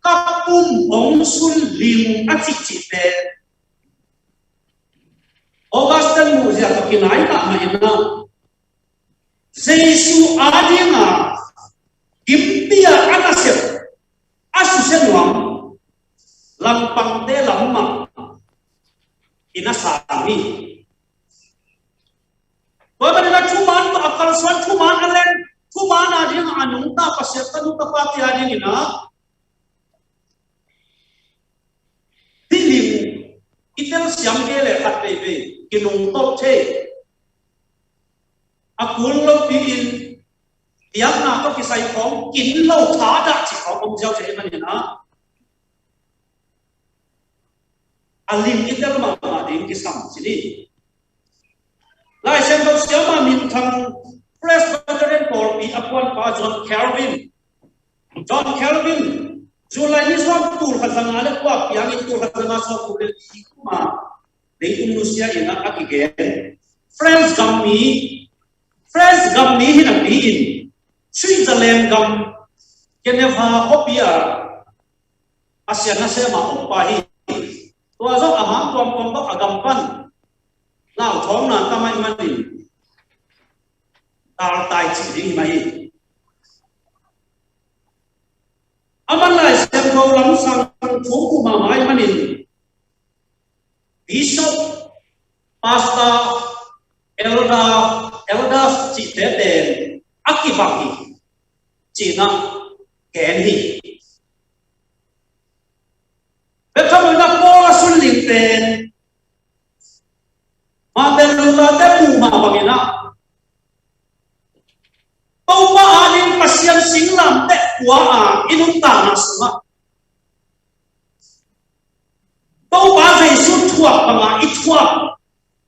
ka pum hong sunling a cihcih pen Augustine muhzia tawh kinai mahmah in a, Jesu ading a gimpi a a nasep, a susia nuam langpangte lam mah in a sang hi. Tua ahih manin a thuman tawh a kalsuan, thuman a len, thuman ading a nungta Pasian tanu tapate ading in a, hih lim i telsiam kei leh khat veivei kinungtolh thei. A kul lopi in biakna tawh kisai khawng kin lo thadah cih khawng om ziau thei ahih manin a, a lim i tel mahmah ding kisam ci ni. Lai Siangtho siama minthang Presbyterian pawlpi a puanpa John Calvin. John Calvin, July ni sawm, tul khat za nga le kua piangin tul khat za nga sawm kua le li kum a leitung nusia in a kigen. France gam mi, France gam mi hi napi in Switzerland gam Geneva khuapi ah Pasian nasem a om pa hi. Tua zong a hang tuamtuam bawk a gam pan lauthawngna tam ahih manin daltai cih ding hi mah hi. A man Lai Siangtho lamsang thu muh mahmah ahih manin bishop, pastor, elder, elders cihte pen a kibang hi ci-in a gen hi. Bethlehem ah Paul a sunling pen Martin Luther te muh mah bangin a, Topa ading Pasian singlamteh kua a i nuntakna sungah Topa Jesu thuak banga i thuak,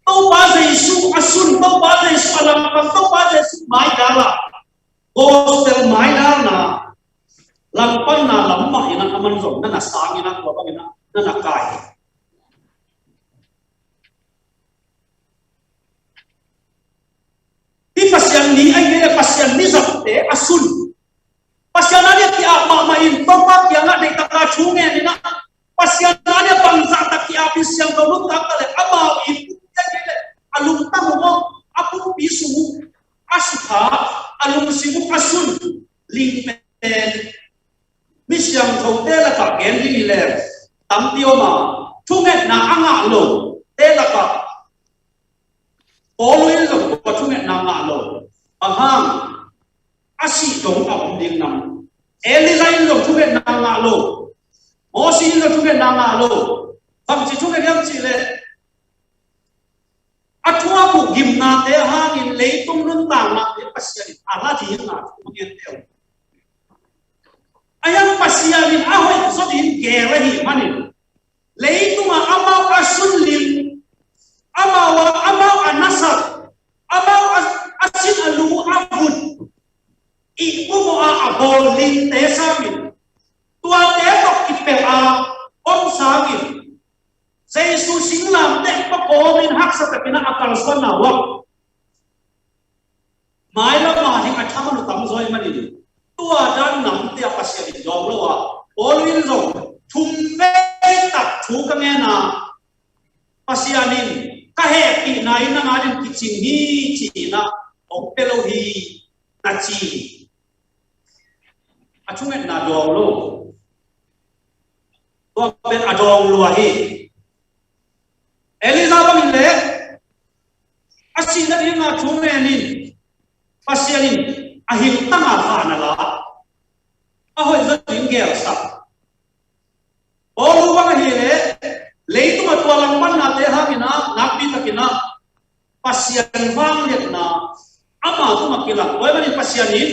Topa Jesu a sun, Topa Jesu a langpang, Topa Jesu maidal a, gospel maidalna langpanna lam mah in a, a man zong na na sang in a, tua bangin a na na kai hi. Hih Pasian ni, ahih kei leh Pasian ni zatte a sun, Pasian a diak ki-ap mahmah in, Topa kiangah deihtak a thu ngen in ah, Pasian a dia bangzah tak ki-ap in siangtho nuntak ta leh amau i pumpi a kei leh a lungtang uh maw, a pumpi sung uh a sukha, a lungsim uh a sun ling pen mi siangthote lakah gen ding hi leh tampi om a, thungetna a ngah lote lakah Paul in zong tua thungetna ngah lo. Bang hang, a sih dong a om ding nam. Elijah in zong thungetna ngah lo. Moses in zong thungetna ngah lo. Bangci thunget hiam cih leh a thuak uh gimnate hangin leitung nuntaknate Pasian in a la ding a thu ngen teu. A hiang Pasian in a hoih zaw ding gel ahih manin leitungah amau a sunlim, amau a, amau a nasak, amau a, a sin a lu a vut, i umawh a a bawl limte sangin, tuate tawh kipelh a om sangin, Jesu singlamteh pakawmin haksa takin a kalsuanna uah mailam a ding a thaman uh tamzaw ahih manin, tua dan namte ah Pasian in dawng lo a, Paul in zong thum vei tak thu ka ngen a, Pasian in ka hehpihna in nang ading kicing hi ci-in ah hong pia lo hi na ci. A thungetna dawng lo. Tua pen a dawng lua hi. Elijah bangin leh a sihna dingah thu ngenin Pasian in a hiltang a kha na la, a hoih zaw ding gelsak. Paul bang ahih leh leitung a tua langpannate hangin ah nakpi takin ah Pasian vangliatna ama tungah kilang. Tua ahih manin Pasian in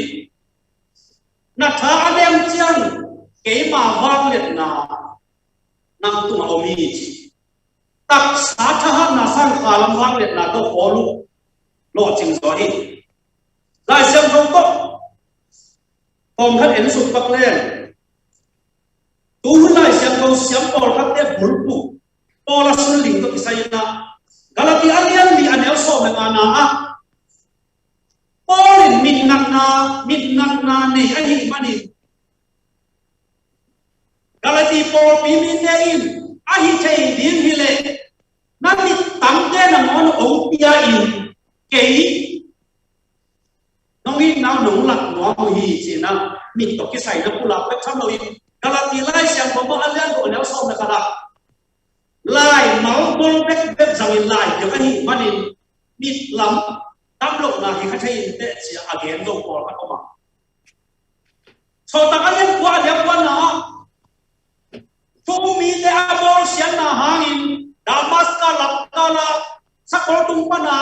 na tha a leng ciang keima vangliatna nang tungah om hi ci. Taksa thahatna sang khalam vangliatna tawh Paul lawhcing zaw hi. Lai Siangtho tawh pawng khat en suk pak leng, tu hun Lai Siangtho siam pawlkhatte bulphuh Paul a sunling tawh kisai in ah, Galati a lian li a neu sawm le ngana ah Paul in mitnakna, mitnakna nei ahih manin Galati pawlpi mite in a hi thei ding hi leh na mittangte nangawn hong pia in, kei nong itna uh nong lak nuam uh hi ci-in ah mit tawh kisai na pulak bek tham loin Galati Lai Siangtho a lian guk a neu sawm le khat ah laimal bol bekbek zangin lai ding ahih manin mit lam tam lohna hi kha thei in teh ci-a a gen zong pawlkhat om a. Sawltak a lian kua a lian kuana ah thu um mite a bawlsiatna hangin Damaska lamkal ah sakol tung pana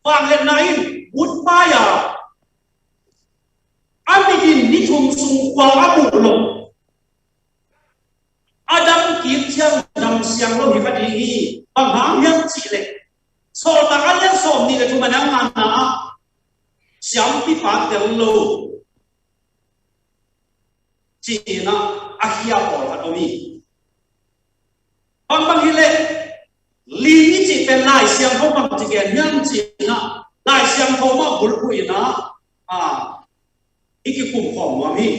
vangliatna in vut pai a, a mit in ni thum sung khual a muh loh. A dam kik ciang dam siang lo hi kha ding hi. Bang hang hiam cih leh Sawltak a lian sawm nih le thum a neu ngana ah siampipa tel lo ci-in ah a khia pawlkhat om hi. Bangbang hi leh ling i cih pen Lai Siangtho bang ci gen hiam ci-in ah Lai Siangtho mah bulphuh in ah, ah, i kikum khawm nuam hi.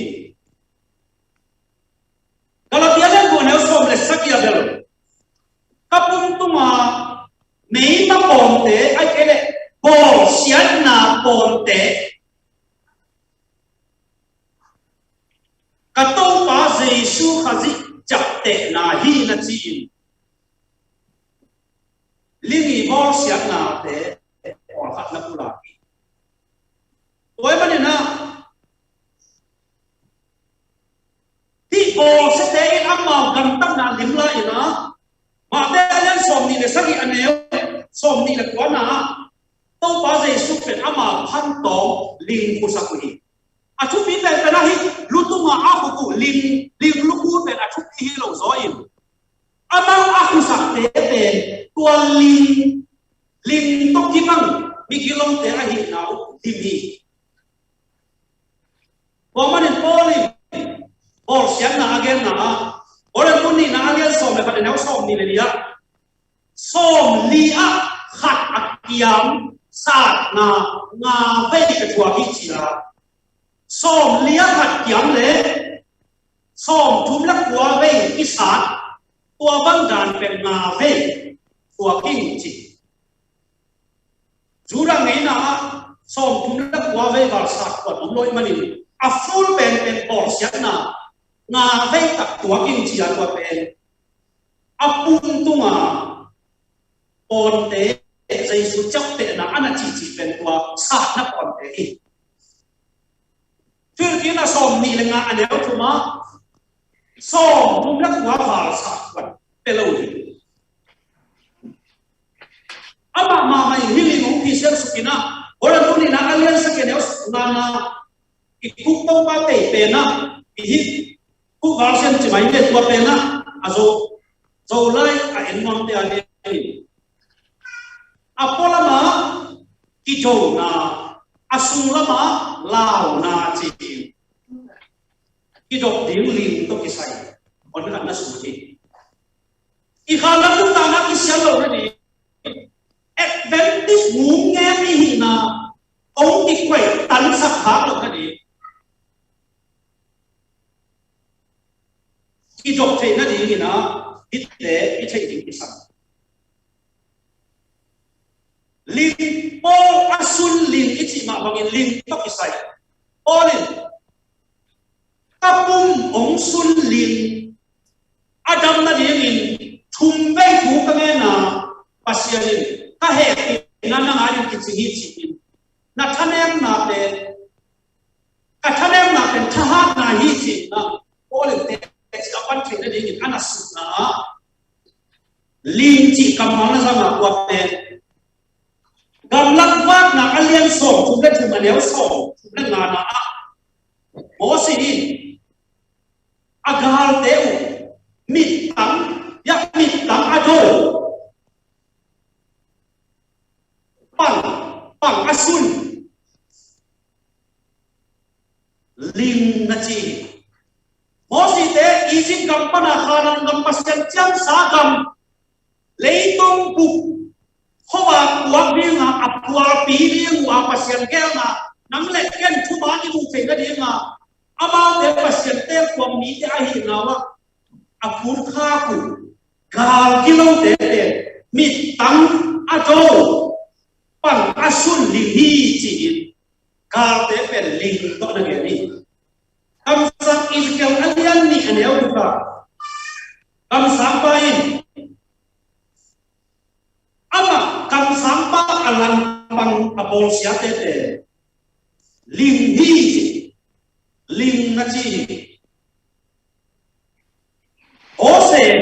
Galati a lian guk a neu sawm le sagih ah bel ka pum tungah meima pawngte, ahih kei leh bawlsiatna pawngte ka Topa Jesu Khazih ciaptehna hi na ci-in ling i bawlsiatnate pawlkhat na pulak hi. Tua ahih manin ah hih bawlsiate in amau gamtatna lim lai-in ah Mate a lian sawm nih le sagih a neu sawm nih le kuana ah Topa Jesu pen ama phantawng ling khusak uh hi. A thupi penpen ahi, lu tungah a khuk uh ling, ling lu khu pen a thupi hi lo zaw in, amau a khusakte pen tua ling, ling tawh kibang migilongte ahihna uh lim hi. Tua manin Paul in bawlsiatna a genna ah, Korin bung nihna a lian sawm le khat a neu sawm nih le li ah, sawmli ah khat a kiam satna nga vei ka thuak hi ci a, sawmli ah khat kiam le sawmthum le kua vei kisat, tua bang dan pen nga vei tuak ing ci. Judah ngeina ah sawmthum le kua vei val sat kuan om lo ahih manin a full penpen bawlsiatna nga vei tak tuak ing ci a, tua pen a pum tunga pawnte, Jesu ciaptehna a na cihcih pen tua satna pawnte hi. Thuhilhkikna sawmnih le nga a neu thum ah sawmthum le kua val sat kuan pia lo hi. Amah mahmah in hih ling hong phiat siang suk in ah, Korin nihna a lian sagih a neu sawmnga na, i khuk Topa tei pen ah, i hih khuk gal sian ci mai ve, tua pen ah a Zo, Zolai a en nuamte a lian in, a pualam ah kizona, a sunglam ah launa ci-in kidop ding ling tawh kisai hon khat na sut hi. I kha lam nuntakna kisial lo na ding, Adventist ngung ngen i hihna hong kikuai tansak khak lo na ding, kidop theih nadingin ah hihte i theih ding kisam. Ling, Paul a sun ling i cih mah bangin ling tawh kisai. Paul in ka pum hong sun ling, a dam nadingin thum vei thu ka ngen a, Pasian in ka hehpihna nang adingin kicing hi ci-in, na thanemna pen, ka thanemna pen thahatna hi ci-in ah Paul in teci a pan theih nadingin a na sutna ah ling cih kammal na zang a, tua pen Gamlak Vakna a lian sawmthum le thum a neu sawmthum le ngana ah Moses in a galte uh mittang, ya mittang a do, pang, pang a sun ling na ci. Moses te Egypt gam pana Canaan gam, Pasian ciamsa gam, leitung bup khuavak puak dinga a pualpi ding uh a Pasian gelna nang le ken thuman i muh theih nadinga amaute Pasian telkhuam mite ahihna uh ah a phutkhak uh gal gilote pen mittang a do, pang a sun ling hi ci-in galte pen ling tawh na gen hi. Kamsang Ezekiel a lian nih a neu guk ah kamsangpa in amah kamsangpa a langpang a bawlsiate pen ling hi ci, ling na ci hi. Hosea,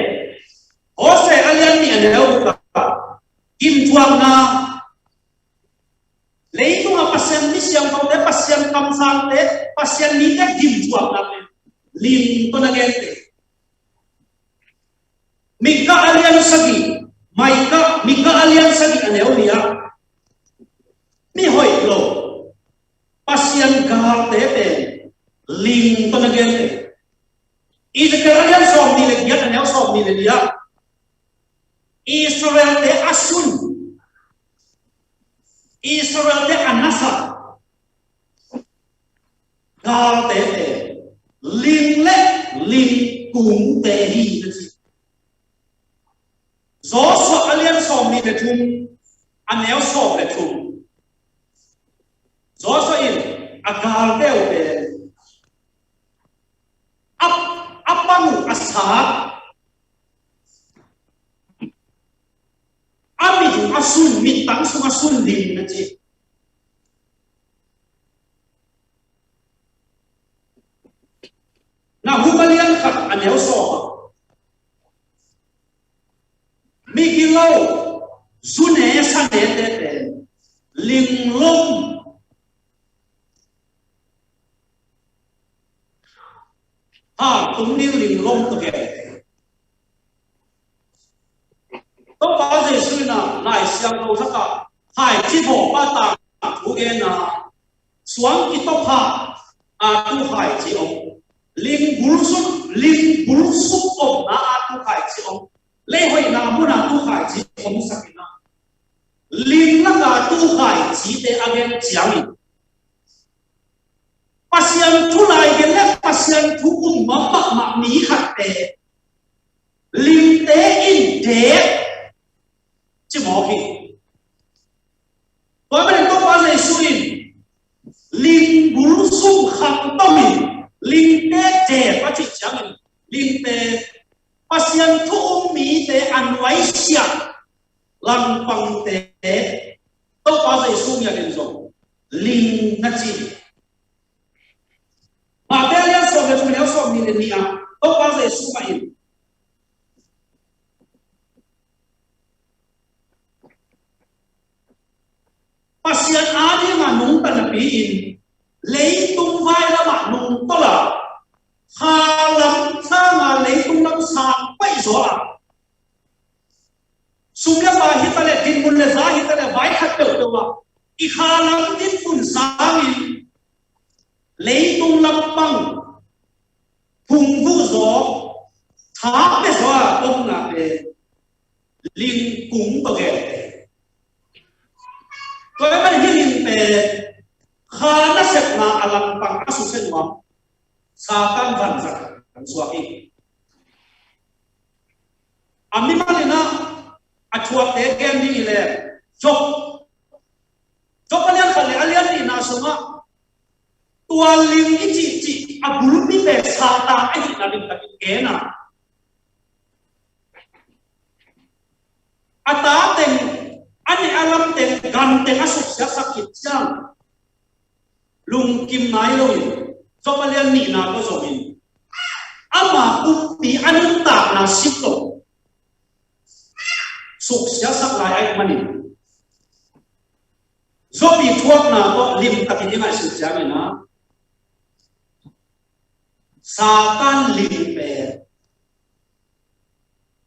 Hosea a lian nih a neu guk ah gimthuakna, leitungah Pasian mi siangthote, Pasian kamsangte, Pasian mite gimthuakna pen ling tawh na gente. Mika a lian sagih, Mika, Mika a lian sagih a neu li ah mi hoih lo Pasian galte pen ling tawh na gente. Ezekiel a lian sawmnih le giat a neu sawmnih le li ah Israelte a sun, Israelte a nasa galte pen ling le ling kungte hi na ci. Joshua a lian sawmnih le thum a neu sawm le thum. Joshua in a galte uh pen a, a pang uh a sat, a mit uh a sun, mittang sung a sun ling na ci. Nahum a lian khat a neu sawm ah migilo, zune sanete pen linglom, ha tung ning linglom tawh gen. Topa Jesu in a Lai Siangtho thak ah haici bawlpa tangthu gen a, suang kitawpha a tu haici om, ling bulsuk, ling bulsuk omna a tu haici om, leihoihna mun a tu haici om sak in a, ling lak a tu haicite a gen ciangin Pasian thu lai gen le Pasian thu um mahmah mi khatte, lingte in deek ci mawk hi. Tua ahih manin Topa Jesu in ling bul sung khangtong in lingte deek a cih ciangin lingte, Pasian thu um mite a nuaisiah langpangte, Topa Jesu ngiat in zong ling na ci. Mate a lian sawm le thum, a neu sawmnih le nih ah Topa Jesu mah in Pasian adingin nungta napi-in leitung vai lamah nungta a, kha lam sanga leitung lam sang paih zaw a, sum le pai hi ta leh, dinmun le za hi ta leh, vai khat peuhpeuh ah i kha lam dinmun sangin leitung lampang phungvuh zaw, thak pia zaw a, omna pen ling kung tawh gel. Tua ahih manin hih ling pen kha nasepna a langpang a susia nuam Satan vanzat kan suak hi. A mimal in a thuakte gen ding hi leh, Job, Job a lian khat le a lian nihna sungah tua ling i cihcih a bulpi pen Satan ahihna limtakin gen a, a ta teng, a neh a lam teng, gan teng a suksiatsak khit ciang lungkim nai loin, Job a lian nihna tawh zongin ama pumpi a nuntakna sim lo, suksiatsak lai ahih manin, Job i thuakna tawh limtakin i ngaihsut ciangin a, Satan ling pen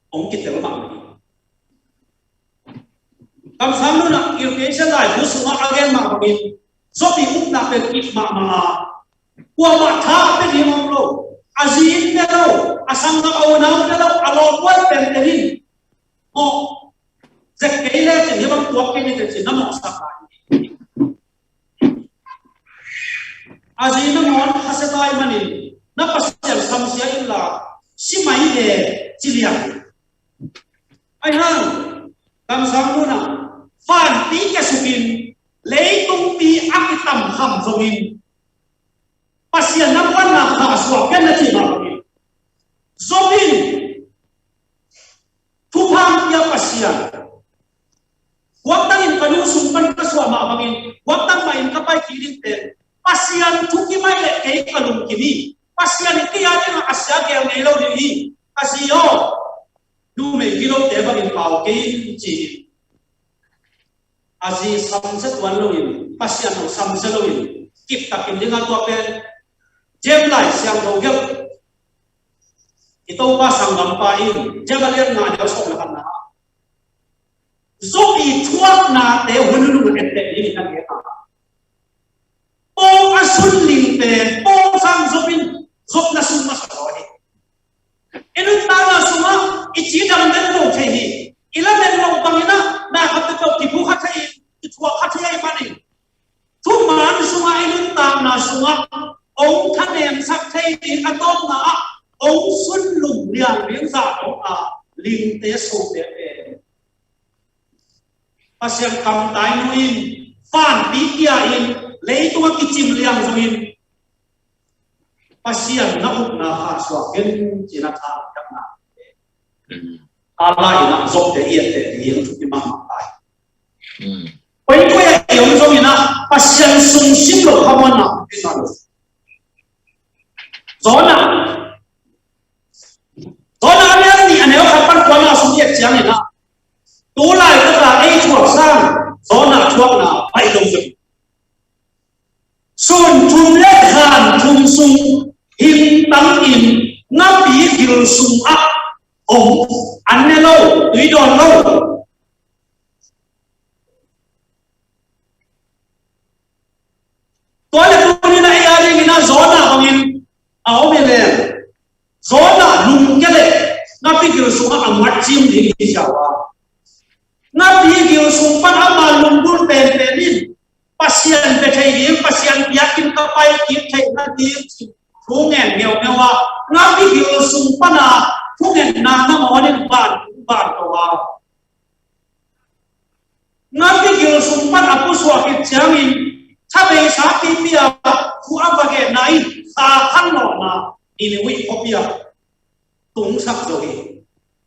hong kitel mahmah hi. Kamsang nunah Ephesa laibu sungah a gen mah bangin, Job i upna pen kip mahmah a, kuamah tha a pia ding om lo, a zi in pia lo, a sanggam a unau in pia lo, a lawmbuai penpen in, mawh zek kei lecin, hih bang tuak kei lecin, na mawhsak lai. A zi nangawn khasia ta ahih manin, na Pasian samsia inla, si mai ve, ci liang. Ahih hang, kamsang nunah vanpi kia sukin, leitungpi a kitam kham zongin, Pasian na muanna khahsuah ken na cih mah bangin, Job in thupha pia Pasian, guaktangin ka nu sung pan ka suah mah bangin, guaktang mahin ka pai kik ding pen, Pasian thu kimaih leh kei ka lungkim hi. Pasian in kei a dingah a sia gel ngei lo ding hi. A zi aw, numei gilote bangin pau kei in, ci hi. A zi samsia tuan loin, Pasian lo samsia loin, kiptakin ding a tua pen, James Lai Siangtho gelh, i Topa sanggampa in, James a lian nga, a neu sawm le khatna, Job i thuaknate hun nunung a etteh ding i kan ngen a. Pawng a sun ling pen, pawng sang Job in, Job na sung masa zaw hi. I nuntakna sungah i cidam den lo thei hi. I lamen lo bangin ah, na khat peuhpeuh kiphukha thei, kithuahkha thei ahih manin, thuman sungah, i nuntakna sungah hong thanemsak thei ding a tawpna ah, hong sunlum liang ding zah dong a, lingte sote pen Pasian kamtai nu in, vanpi kia in, leitung a kicim liang zongin, Pasian na upna khahsuah ken, ci-in a tha a piakna. Amen. A lai-in ah Jobte i etteh ding thupi mahmah ta hi. Mm. Koikoi ah i om zongin ah Pasian sung sim loh khamuanna thupi mahmah. Jonah. Jonah a lian nih, a neu khat pan kuana sung i et ciangin ah, tu laitak a ei thuak sang Jonah thuakna baih lo hi. Sun thum le khan thum sung hingtangin ngapi gil sungah om, an ne lo, tui dawn lo. Tua leh tuni-in ah ei a dingin ah Jonah bangin a om hi leh, Jonah lungkia leh ngapi gil sungah a matcim ding hi sia uh a. Ngapi gil sung pan ama lunggulh penpen in Pasian bia thei ding, Pasian biakinn ka pai kik theih nading cih thu ngen ngeungeu a, ngapi gil sung pana thungetna nangawn in ban, ban ko a. Ngapi gil sung pan a pusuak khit ciangin thabeisa pipi a thu a va genna in tha khangnohna Nineveh khuapi ah tungsak zo hi.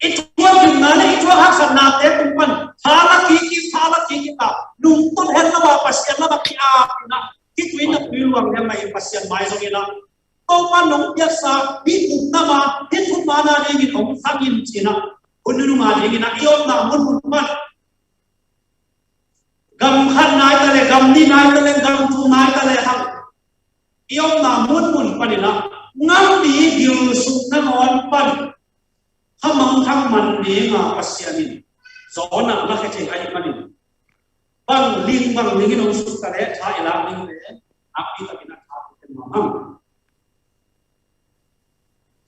I thuak gimna le i thuak haksatnate tung pan tha la kik in, tha la kik in ta, lungtut het lo a Pasian lam a ki-ap in a, khitui na tui luang liang mah in Pasian mai zong in a, Topa nong piaksa hih gupna ma, hih thumna dingin hong thang in ci in a, hun nunung a dingin a, i omna munmun pan gam khat nai ta le, gam nih nai ta le, gam thum nai ta le hang, i omna munmun panin a, ngampi gil sung nangawn pan khamangthang man dinga Pasian in Jonah lakhia thei ahih manin, bang ling bang lingin hong suk ta le tha i lak ding le, nakpi takin a tha i ken mahmah.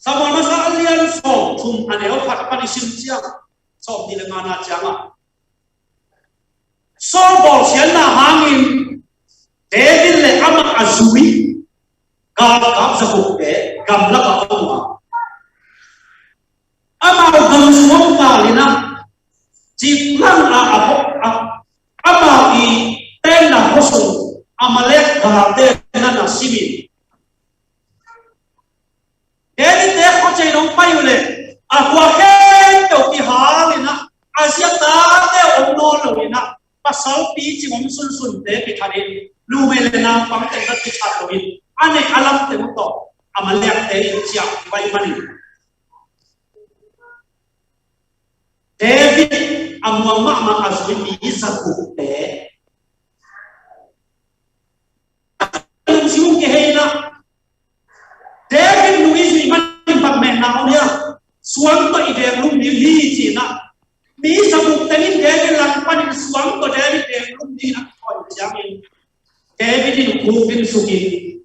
Samuel masa a lian sawm thum a neu khat pan i sim ciang, sawm nih le ngana ciangah Saul bawlsiatna hangin David le amah a zui galkap zagukte gamlak a om a, amau gam sung om kal in a, ciklang a a hok a, amau i tenna khua sung Amalek galte na na sim in, David te khuacei nong pai uh leh a khua khempeuh kihal in a, a ziate om nawn lo in a, pasal picing om sunsunte kithat in, numei le naupangte na kithat lo in, a nek a lamte tawh Amalekte in ciah pai manin, David a muang mahmah a zui mi zagukte lungsim hong kihei in a, David nung i zuih manin bang mehna om hiam? Suang tawh i deng lum ding hi ci in a, mi zaguk teng in David langpan in suang tawh David deng lum ding a kikoi ciangin, David in khuk in suk in,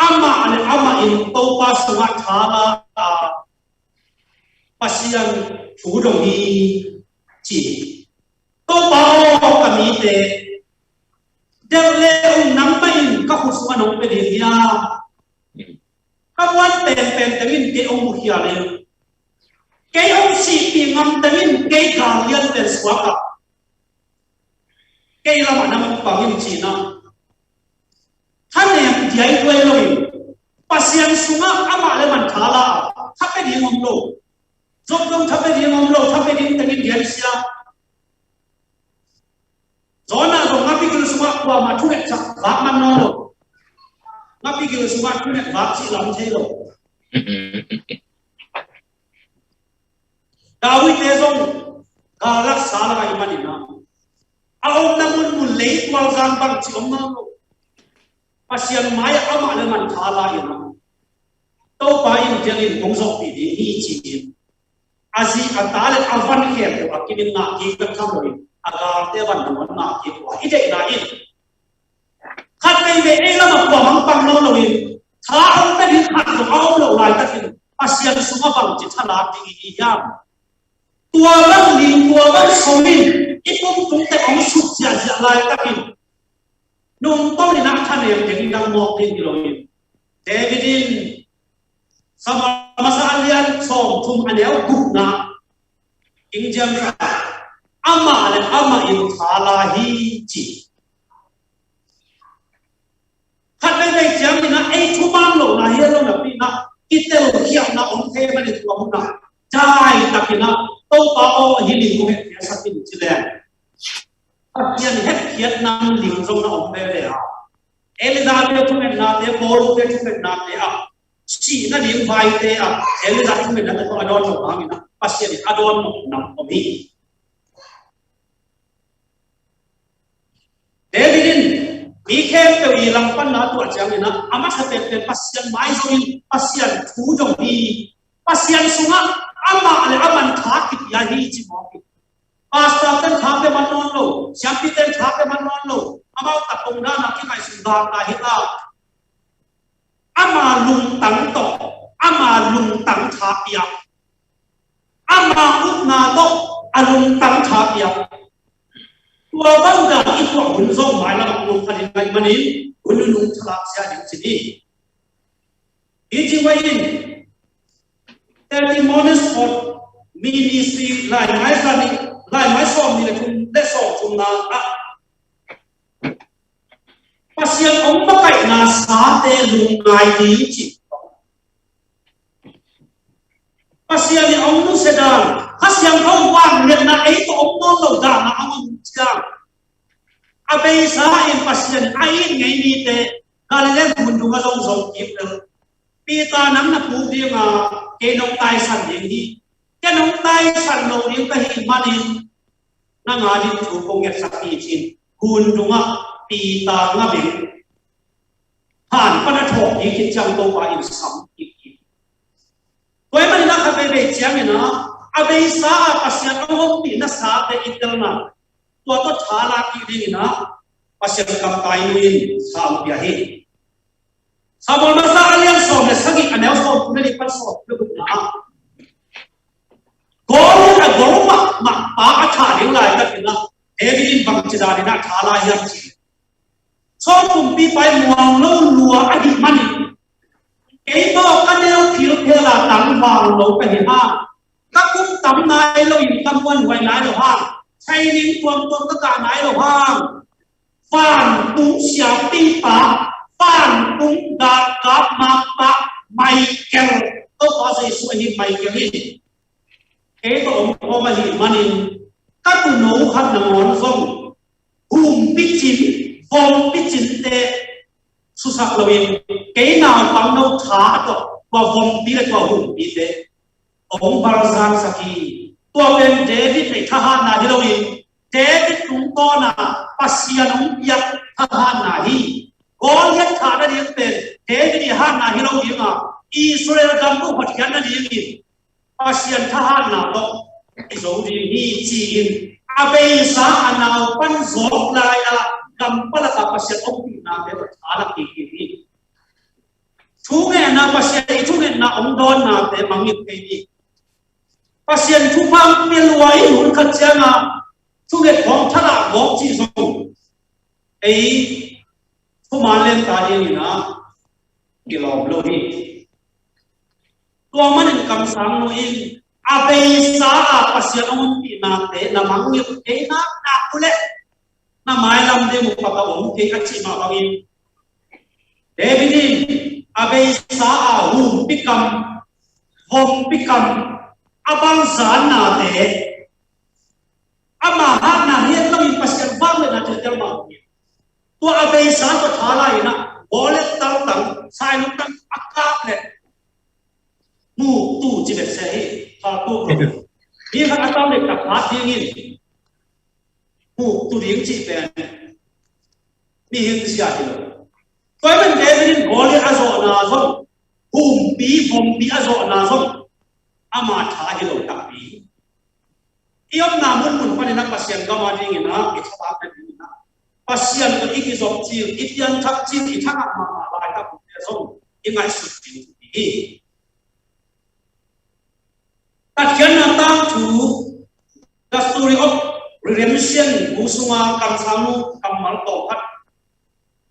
amah le amah in Topa sungah tha la a, Pasian thu dong hi ci. Topa aw, ka mite deuh le ung, nangmah in ka khut sungah nong pia ding hiam? Ka muan penpen teng in kei hong mukhial in, kei hong sihpih ngam teng in kei gal lian pen suak a, kei lamah nang hong pang in ci in a, thanem diaiduai lo in, Pasian sungah amah le man tha la a, tha pia ding om lo. Job zong tha pia ding om lo, tha pia ding teng in diaisia. Jonah zong ngapi gil sungah kuamah thunget vak man nawn lo. Ngapi gil sungah thunget vak cih lam thei lo. David te zong galak sa lak ahih manin a, a omna munmun leitual zang bangci om nawn lo. Pasian mai-ah amah le man tha la in a, Topa in ciangin kong zawhpih ding hi ci-in, a zi a ta le a van khempeuh a kim in ngah kik bek tham lo in, a galte van nangawn ngah kik uh a, i deihna in khat veivei ei lamah kuamah pang nawn lo in, tha hong pia ding khat zong a om loh laitakin Pasian sungah bangci tha lak ding i hi hiam? Tua bang ling, tua bang sawm in i pumtung teng hong suk ziahziah laitakin, nungtolh in a thanem teng in dang mawk ding hi lo in, David in Samuel masa a lian sawm thum a neu gukna, King James ah, amah le amah in tha la hi ci. Khat veivei ciangin a, ei thuman lohna hi a lo napi in a, i telkhialhna om thei manin tua hun a, dai takin a, Topa aw, hih ling kong hetkhiatsak in ci leng, Pasian hetkhiatna ling zong na om veve a. Elijah te thungetnate, Paul te thungetnate ah, sihna ding vaite ah Elijah thungetnate tawh a dawn lo hangin a, Pasian in a dawn nopna om hi. David in mi khempeuh i langpanna tuah ciangin a, a masa penpen Pasian mai zongin Pasian thu dong hi. Pasian sungah amah le amah tha kipia hi ci mawk hi. Pastor ten tha pia man nawn lo, siampi ten tha pia man nawn lo, amau tak kong dana kingaihsun gakna hi ta. Ama lungtang tawh, ama lungtang tha pia. Ama upna tawh a lungtang tha pia. Tua bang dan i tuah hun zong mailam ah om kha ding ahih manin hun nunung thalak sia ding ci ni. Hi ci mah in, Testimonies for Ministry laimai za nih, laimai sawm nih le thum le sawm thumna ah Pasian hong makaihna sate lungngai ding ci. Pasian in hong nusia dan, Kha Siangtho vangliatna ei tawh om nawn lo dan a hong om ciang, a beisa in Pasian a it ngei mite Galilee mun dungah zong zong kik lel. Peter, nang na puk ding a, kei nong taisan ding hi. Kei nong taisan lo ding ka hih manin nang ading thu kong ngetsak hi, ci-in hun dungah Peter ngap in han pan a thawh kik khit ciang Topa in sam kik hi. Tua ahih manin a khat veivei ciangin a, a beisa a Pasian hong ompihna sate i telna, tua tawh tha lak kik dingin a, Pasian kamtai nu in tha hong pia hi. Samuel masa a lian sawm le sagih, a neu sawm thum le nih pan sawm thum le gukna ah, Goliat a gol mahmah pa a thah ding laitakin a, David in bangci danin a tha lai hiam cih leh, Saul kumpipa in muang lo lua ahih manin, kei tawh ka neu philphel a tangval lo ka hi hang, ka kum tam nai lo in ka muanhuai nai lo hang, training tuamtuam ka kah nai lo hang, vantung siampipa, vantung galkap makpa Michael, Topa Jesu ahi Michael in kei tawh om khawm ahih manin, ka tuuno khat nangawn zong humpicin, vompicinte susak loin, kei naupangno tha tawh tua vompi le tua humpite hong balzansak hi. Tua pen David neih thahatna hi loin, David tungtawna Pasian hong piak thahatna hi. Goliat thah nading pen David i hatna hi lo ding a, Israel gam bup hotkhiat nadingin Pasian thahatna tawh i zo ding hi, ci-in a beisa a nau pan zawk lai-a, gam palak a Pasian ompihna pen tha lak kik hi. Thungetna, Pasian i thungetna hong dawnnate mangngilh kei ni. Pasian thupha hong pia lua i hun khat ciang a thunget khawng thalah gawp cih zong ei thuman lenta dingin a kilawm lo hi. Tua manin kamsang nu in a beisa a Pasian hong ompihnate na mangngilh kei nak nak uh leh na mailam ding uh paka om kei a cih mah bangin, David in a beisa a humpikam, vompikam, a bangzannate ama hatna hiat loin Pasian vangliatna teltel mah bangin, tua a beisa tawh tha lai-in a, Goliat taltang, sainum tang a kap leh muktu ci bek se hi. Kha tu hi. Hi khat a tam leh tak phat dingin muktu ding cih pen mihing sia hi lo. Tua ahih manin David in Goliat a zawhna zong, humpi, vompi a zawhna zong ama tha hi lo takpi. I omna munmun panin a Pasian gam a dingin a, i thahatna dingin a, Pasian tawh i kizop cil, i pianthak cil, i thangah mahmah laitak uh te zong i ngaihsut ding hi. Tatkhiatna tangthu, The Story of Redemption bu sunga kamsang nu kammal tawm khat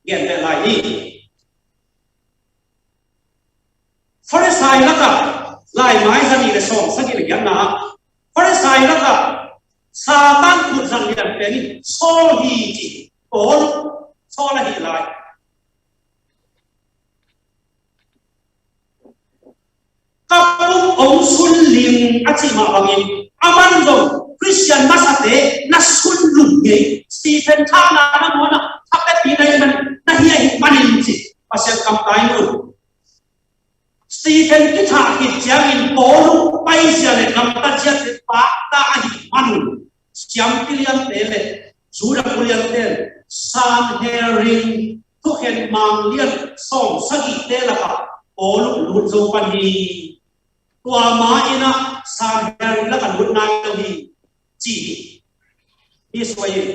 gen beh lai hi. Farisai lakah, laimai za nih le sawm sagih le giatna ah, Farisai lakah Satan khutzan lian pen in Saul hi ci, Paul, Saul ahi lai. Ka pum hong sun ling a cih mah bangin, aman zong Khristian masate na sun lum ngei, Stephen thahna nangawn ah thapia pi na hi man, na hi ahih manin ci, Pasian kamtai nu. Stephen kithah khit ciangin Paul paizia le gamtat ziate pahta ahih man un, siampi liante le Judah uliante in Sanhedrin thukhen mang lian sawm sagihte lakah Paul lut zo pan hi. Tua ma-in ah Sanhedrin lakah lut nai lo hi, ci hi. Hi suai in.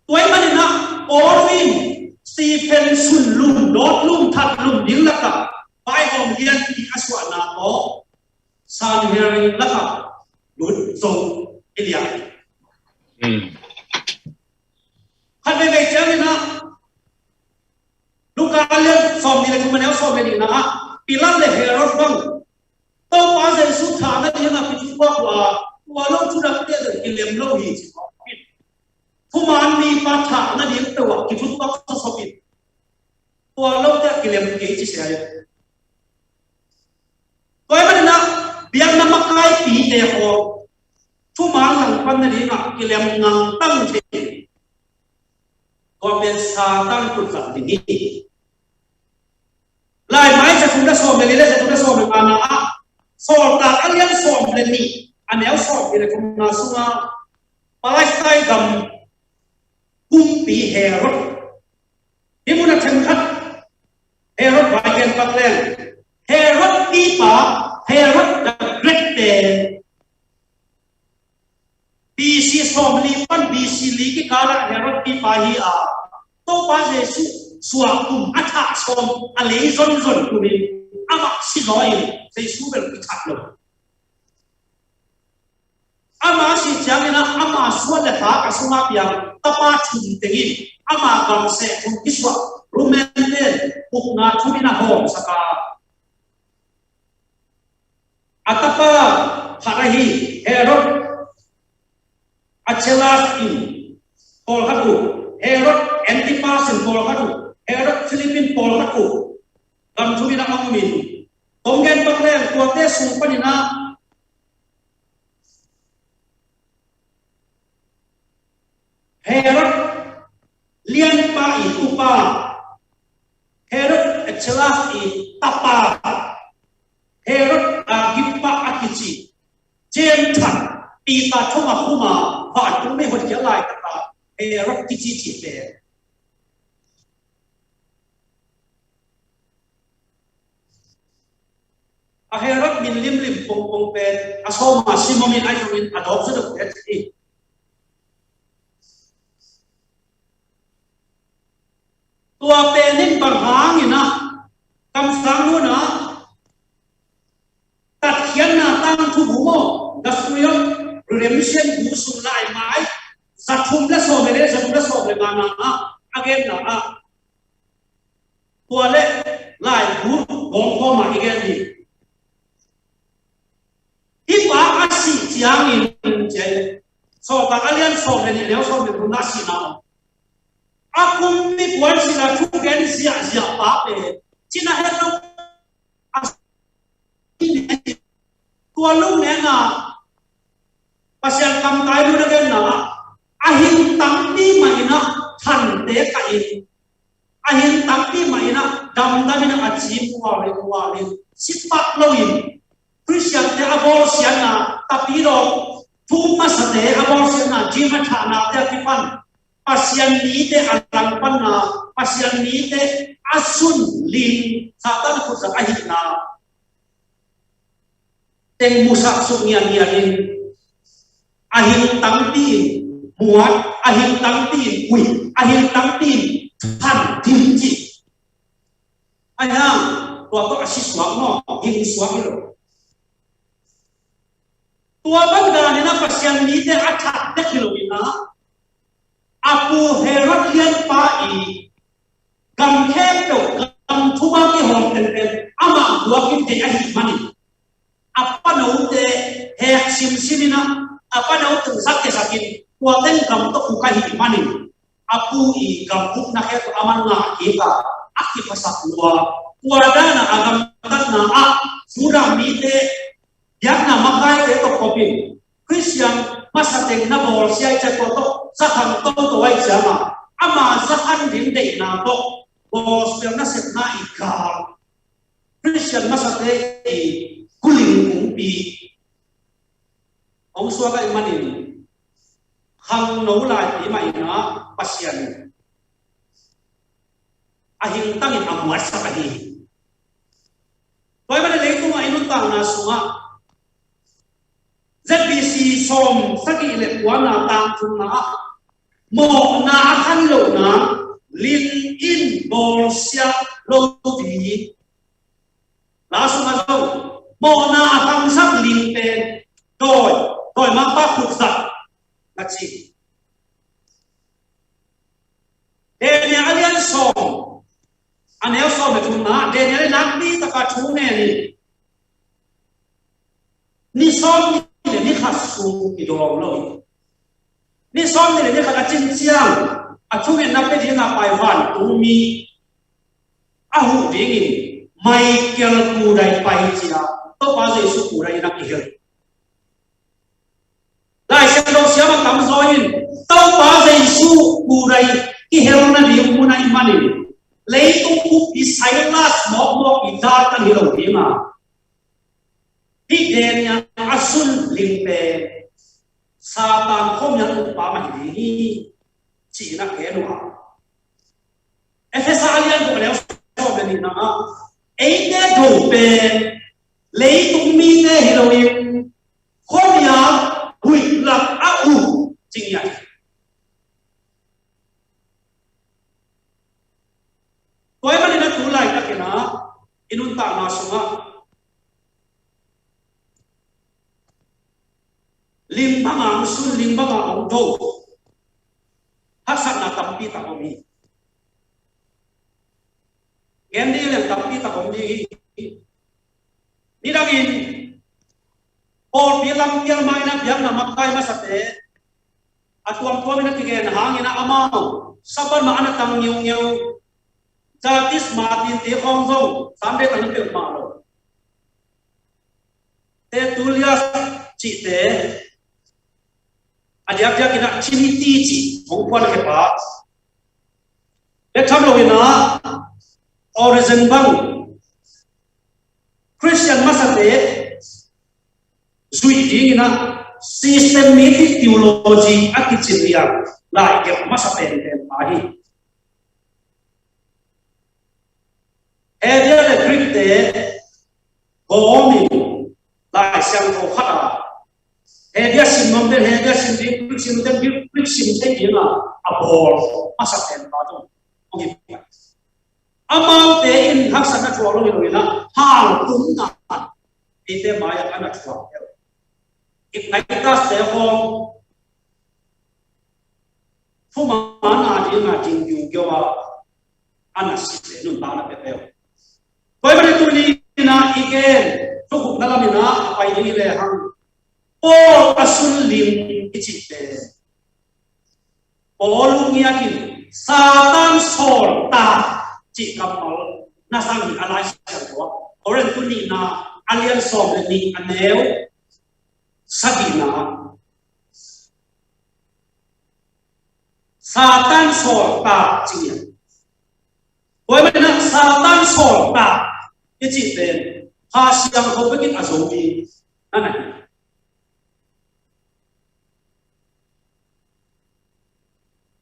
Tua ahih manin ah Paul in Stephen sun lum, dawt lum, that lum ding lakah vaihawm lianpi a suahna tawh Sanhedrin lakah lut zo i liah hi. Hmm. kilem lo hi ci mawk in. Thuman mipa thah nading peuh ah kithutuak sawsawp in. Tua lote ah kilem kei ci sia hi. Tua ahih manin ah biakna makaipite khawng thuman langpan nading ah kilem ngang tang thei. Tua pen Satan kutzat ding hi. Laimai za thum le sawm le li le za thum le sawm le ngana ah, Sawltak a lian sawm le nih, a neu sawm le thumna sungah Palestin gam kumpi Herod, hih mun a themkhat Herod vai gen pak leng, Herod pipa, Herod the Great pen B C sawmli pan B C li kikal ah Herod pipa hi a, Topa Jesuh suah kum a thah sawm a lei zonzon kum in amah si zaw in Jesuh bel kithak lo. Amah si ciangin ah ama suan le khak a sungah piang tapa thum teng in ama gamseh thum kisuah Roman ten ukna thum in a hawmsak a, a tapa khat ahi Herod Archelaus in pawlkhat uk, Herod Antipas in pawlkhat uk, Herod Philip in pawlkhat uk, gam thum in a om in, kong gen pak leng tuate sung panin ah Herod lianpa i tupa, Herod Archelaus i tapa, Herod Agrippa a kici, James Tan, Peter thong a khum a, vantung mei hotkhiat laitak a Herod kici cihte. A Herod min limlim pongpong pen a sawma Simon in a zongin a dawk zaw deuh hi. Tua pen in bang hangin ah kamsang hun ah tatkhiatna tangthu bu maw, the story of redemption bu sung laimai za thum le sawm le li, za thum le sawm le ngana ah a genna ah tua le laibu gawngkhawm ah i gen hi. Hih pa a sih ciangin ciai, Sawltak a lian sawm le nih, neu sawm le thumna a sihna om. A kumpi puan sihna thu gen ziahziah pa pen cina het lo. A tua lungnena Pasian kamtai lu na genna a hing tampi mah in ah thante kah in, a hing tampi mah in ah damdam in ah a ci mual in mual in sipak lo in, Khristiante a bawlsiatna tapidaw thu masate a bawlsiatna, gym a thahnate a kipan Pasian mite a langpanna, Pasian mite a sun ling Satan a khutzak ahihna teng musak suk ngiatngiat in, a hing tampi in muat, a hing tampi in ui, a hing tampi in than ding ci. Ahi hang tua tawh a si suak maw, hing suak hi lo. Tua bang danin a Pasian mite a that dek hi lo in ah, a pu Herod lianpa i gam khempeuh, gam thum a kihawm penpen amah guak in deih ahih manin, a panote hek simsim in ah, a panote zak e zak in, tua teng gam tawh uk ahih manin, a pu i gam ukna khempeuh amah ngah kik a, a kiphasak lua. Tua dan a a gamtatna ah Judah mite biakna makaite tawh kop in, Khristian masate na bawlsia i ciah tua tawh zakhang toto ahih ciangin, ama zakhan ding deihna tawh gospel nasepna i gal, Khristian masate i kuling kungpi hong suak ahih manin, khangno laipi mah in ah Pasian a hingtangin a muatsak ahi hi. Tua ahih manin leitung a i nuntakna sungah Z B C sawm sagih le kuana tang thumna ah mawhna a khan lohna, ling in bawlsia lo ding. La sungah zong mawhna a khangsak ling pen dawi, dawimangpa khutzat na ci. Daniel a lian sawm, a neu sawm le thumna, Daniel in nakpi taka thu ngen in, ni sawm ni le ni khat sung kidawm lo hi. Ni sawmnih le ni khat a cin ciang a thungetna pia dingah pai vantung mi a huh dingin Michael Kudai pai ci-a Topa Jesu Kudai in a kihel. Lai Siangtho siam a tamzaw in Topa Jesu Kudai kihel nading mun ahih manin leitung buppi Silas mawkmawk i dal tan hi lo ding a, hih Daniel a sung ling pen Satan khuamial ukpa mah hi ding hi, ci-in a gen uh a. Efesa a lian guk a neu sawm le nihna ah eite do pen leitung mite hi loin khuamial huih lak a uk ci ngiat hi. Tua ahih manin a tu laitakin ah i nuntakna sungah ling banga hong sun, ling banga hong do haksatna tampi tak om hi. Gen ding leng tampi tak om ding hi. Nidangin pawlpi lampial mah in a biakna mah kai masate a tuamtuam in a kigen hangin a amau Sabbath mah a na tang ngiungeu, Jatis Martin te khawng zong Sunday tang in peuhmah lo. Tertullian cihte a diakdiakin ah Trinity cih hong phuankhia pa, bek tham loin ah Origen bang Khristian masate zuih dingin ah systematic theology a kicin liang lai kep masa penpen pa hi. Hebru le Greek te gawmin Lai Siangtho khat a, Hebru sim nuam ten Hebru sim ding, Greek sim nuam ten Greek, Greek sim thei ding a, a bawl masa pen pa zong hong hi pai. Amaute in haksatna thuak lo hi lo in ah, hal tumna eite mai-ah a na thuak deuh. Ignatius te khawng thuman a ding a ding ding keu a, a na si le nuntakna peuhpeuh. Tua ahih manin tuni in ah i gen thukhupna lam in ah a pai ding hi lehang, Paul a sung ling i cihte, Paul lungngiat in Satan sawltak cih kammal na sang hi a, Lai Siangtho ah Korin tu nihna a lian sawm le nih a neu sagihna. Satan sawltak ci ngiat. Tua ahih manin ah Satan sawltak i cih pen Kha Siangtho bekin a zo ding na na hi.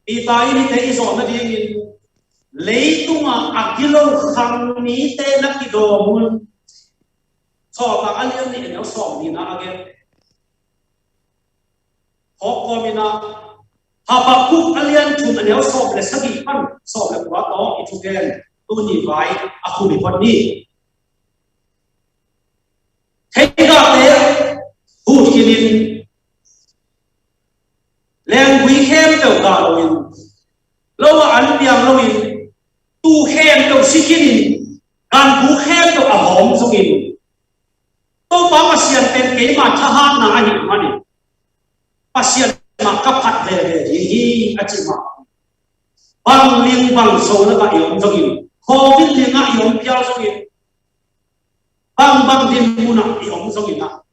Peter in hihte i zawh nadingin leitungah a gilo khang mite na kidawm un. Sawltak a lian nih a neu sawm nihna a gen. Hawk kawmin ah Habakkuk a lian thum a neu sawm le sagih pan sawm le kua tawh i thugen tuni vai a khum i phot ni. Theigahte hutkinin, lenggui khempeuh gah loin, lo ah an piang loin, tuu khempeuh si khinin, ganbu khempeuh a hawm zongin, Topa Pasian pen keima thahatna ahih manin Pasian mah ka phat veve ding hi, a cih mah. Bang ling bang zo lakah i om zongin, Covid lingah i om phial zongin, bangbang dinmunah i om zongin ah,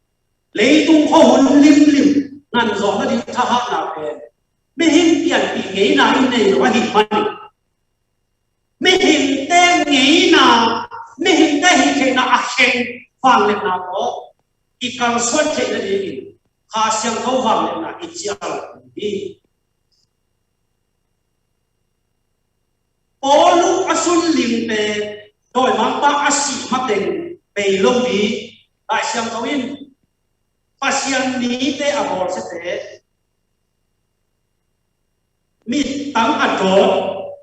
leitung khuahun limlim nganzawh nading thahatna pen mihing pianpih ngeina in nei lo ahih manin, mihingte ngeina, mihingte hih theihna a kheng vangliatna tawh i kalsuan theih nadingin Kha Siangtho vangliatna i cial hi. Paul a sung ling pen dawimangpa a sih mateng bei lo ding, Lai Siangtho in Pasian mite a bawlsiate mittang a dawt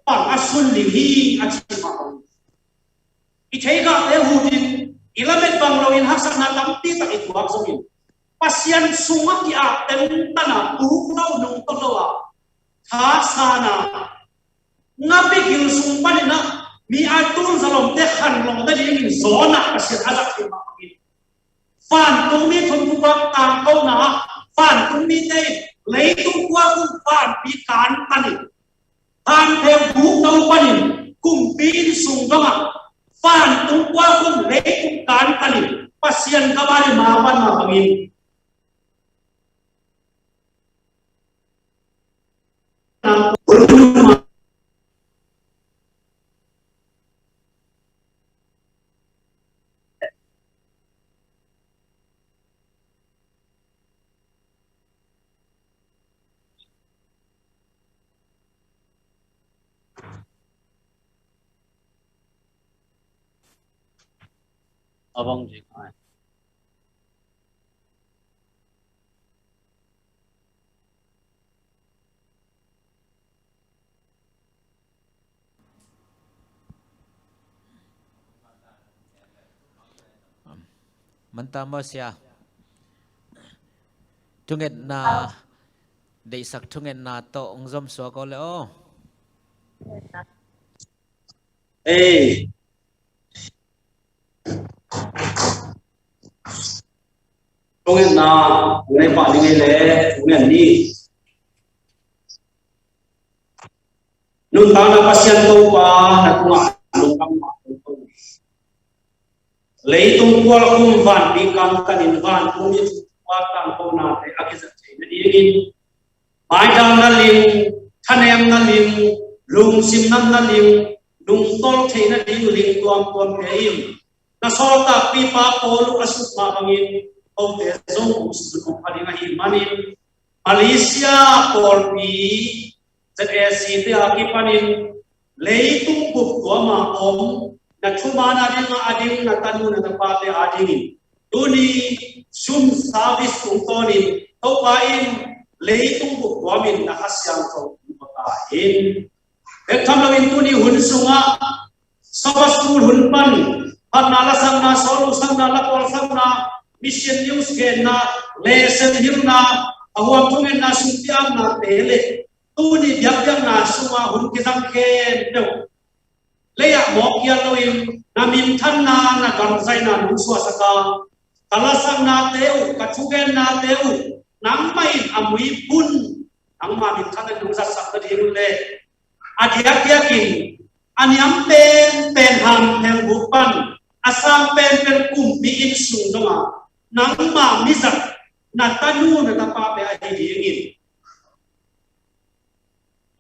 pan a sung ling hi, a ci mah. I theigahte hutin i lamet bang loin haksatna tampi tak i tuak zongin, Pasian sungah i apten tana tuk lo nungto lo a, thasan a, ngapi gil sung panin ah mi a tun zalomte khanlawh nadingin zawn ah Pasian a zat hi mah bangin, vantung mi thumvua tangkona ah vantung mite in leitung kua kum vanpi kantanin, vantung buk to panin, kumpi inn sung dongah, vantung kua kum leitung kantanin Pasian ka mah le ma pan ma bangin Manta maw sia? Thungetna, deihsak thungetna tawh hong zom suak aw le aw. Ei. Thungetna, thungetna pah ding ei le, thunget ni. Nuntakna Pasian Topa na tungah lungdam mah tungtung. Leitung kual kum vanpi kantanin vantung inn sung tua tangkonate a kizat theih nadingin, maidalna lim, thanemna lim, lungsim natna lim, nungtolh theih nading lim tuamtuamte in na sawltakpipa Paul a sut mah bangin kote zong hong sut hong pha ding ahih manin, Malaysia pawlpi Z A C te a kipanin leitung bup tuama om na thuman a ding a ding na tanu na tapate a dingin tuni Zoom service tungtawnin Topa in leitung bup tuamin na Kha Siangtho tung paka in. Bek tham loin tuni hun sungah Sabbath school hun pan, phatna lasakna, sawlsakna, lasakna, mission news genna, lesson hilhna, a huam thungetna, sumpiakna te le tuni biakpiakna sungah hun kizang khempeuh lei-ah mawk kial loin na minthanna, na gamzaina nong suahsak a, ka lasaknate uh, ka thugennate uh nangmah in a muipun nangmah minthanna nong zatsak nading uh le a diakdiakin a niam penpen hampheng buk pan a sang penpen kumpi inn sung dongah nangmah mizat na tanu na tapate ahi dingin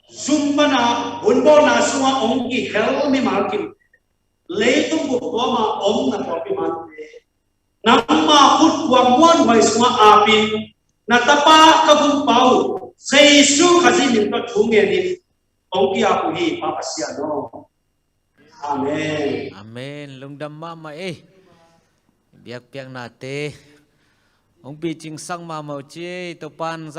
Zoom pana hun bawlna sungah hong kihel mimal kim leitung bup tuama om na pawlpi mante nangmah khut kuang muanhuai sungah apin na tapa ka gumpa uh Jesu Khazih min tawh thu ngenin hong ki-ap uh hi Pa Pasian aw. Amen. Amen. Lungdam mahmah ei. Biakpiaknate hong picingsak mahmah uh ci ei. Topan zang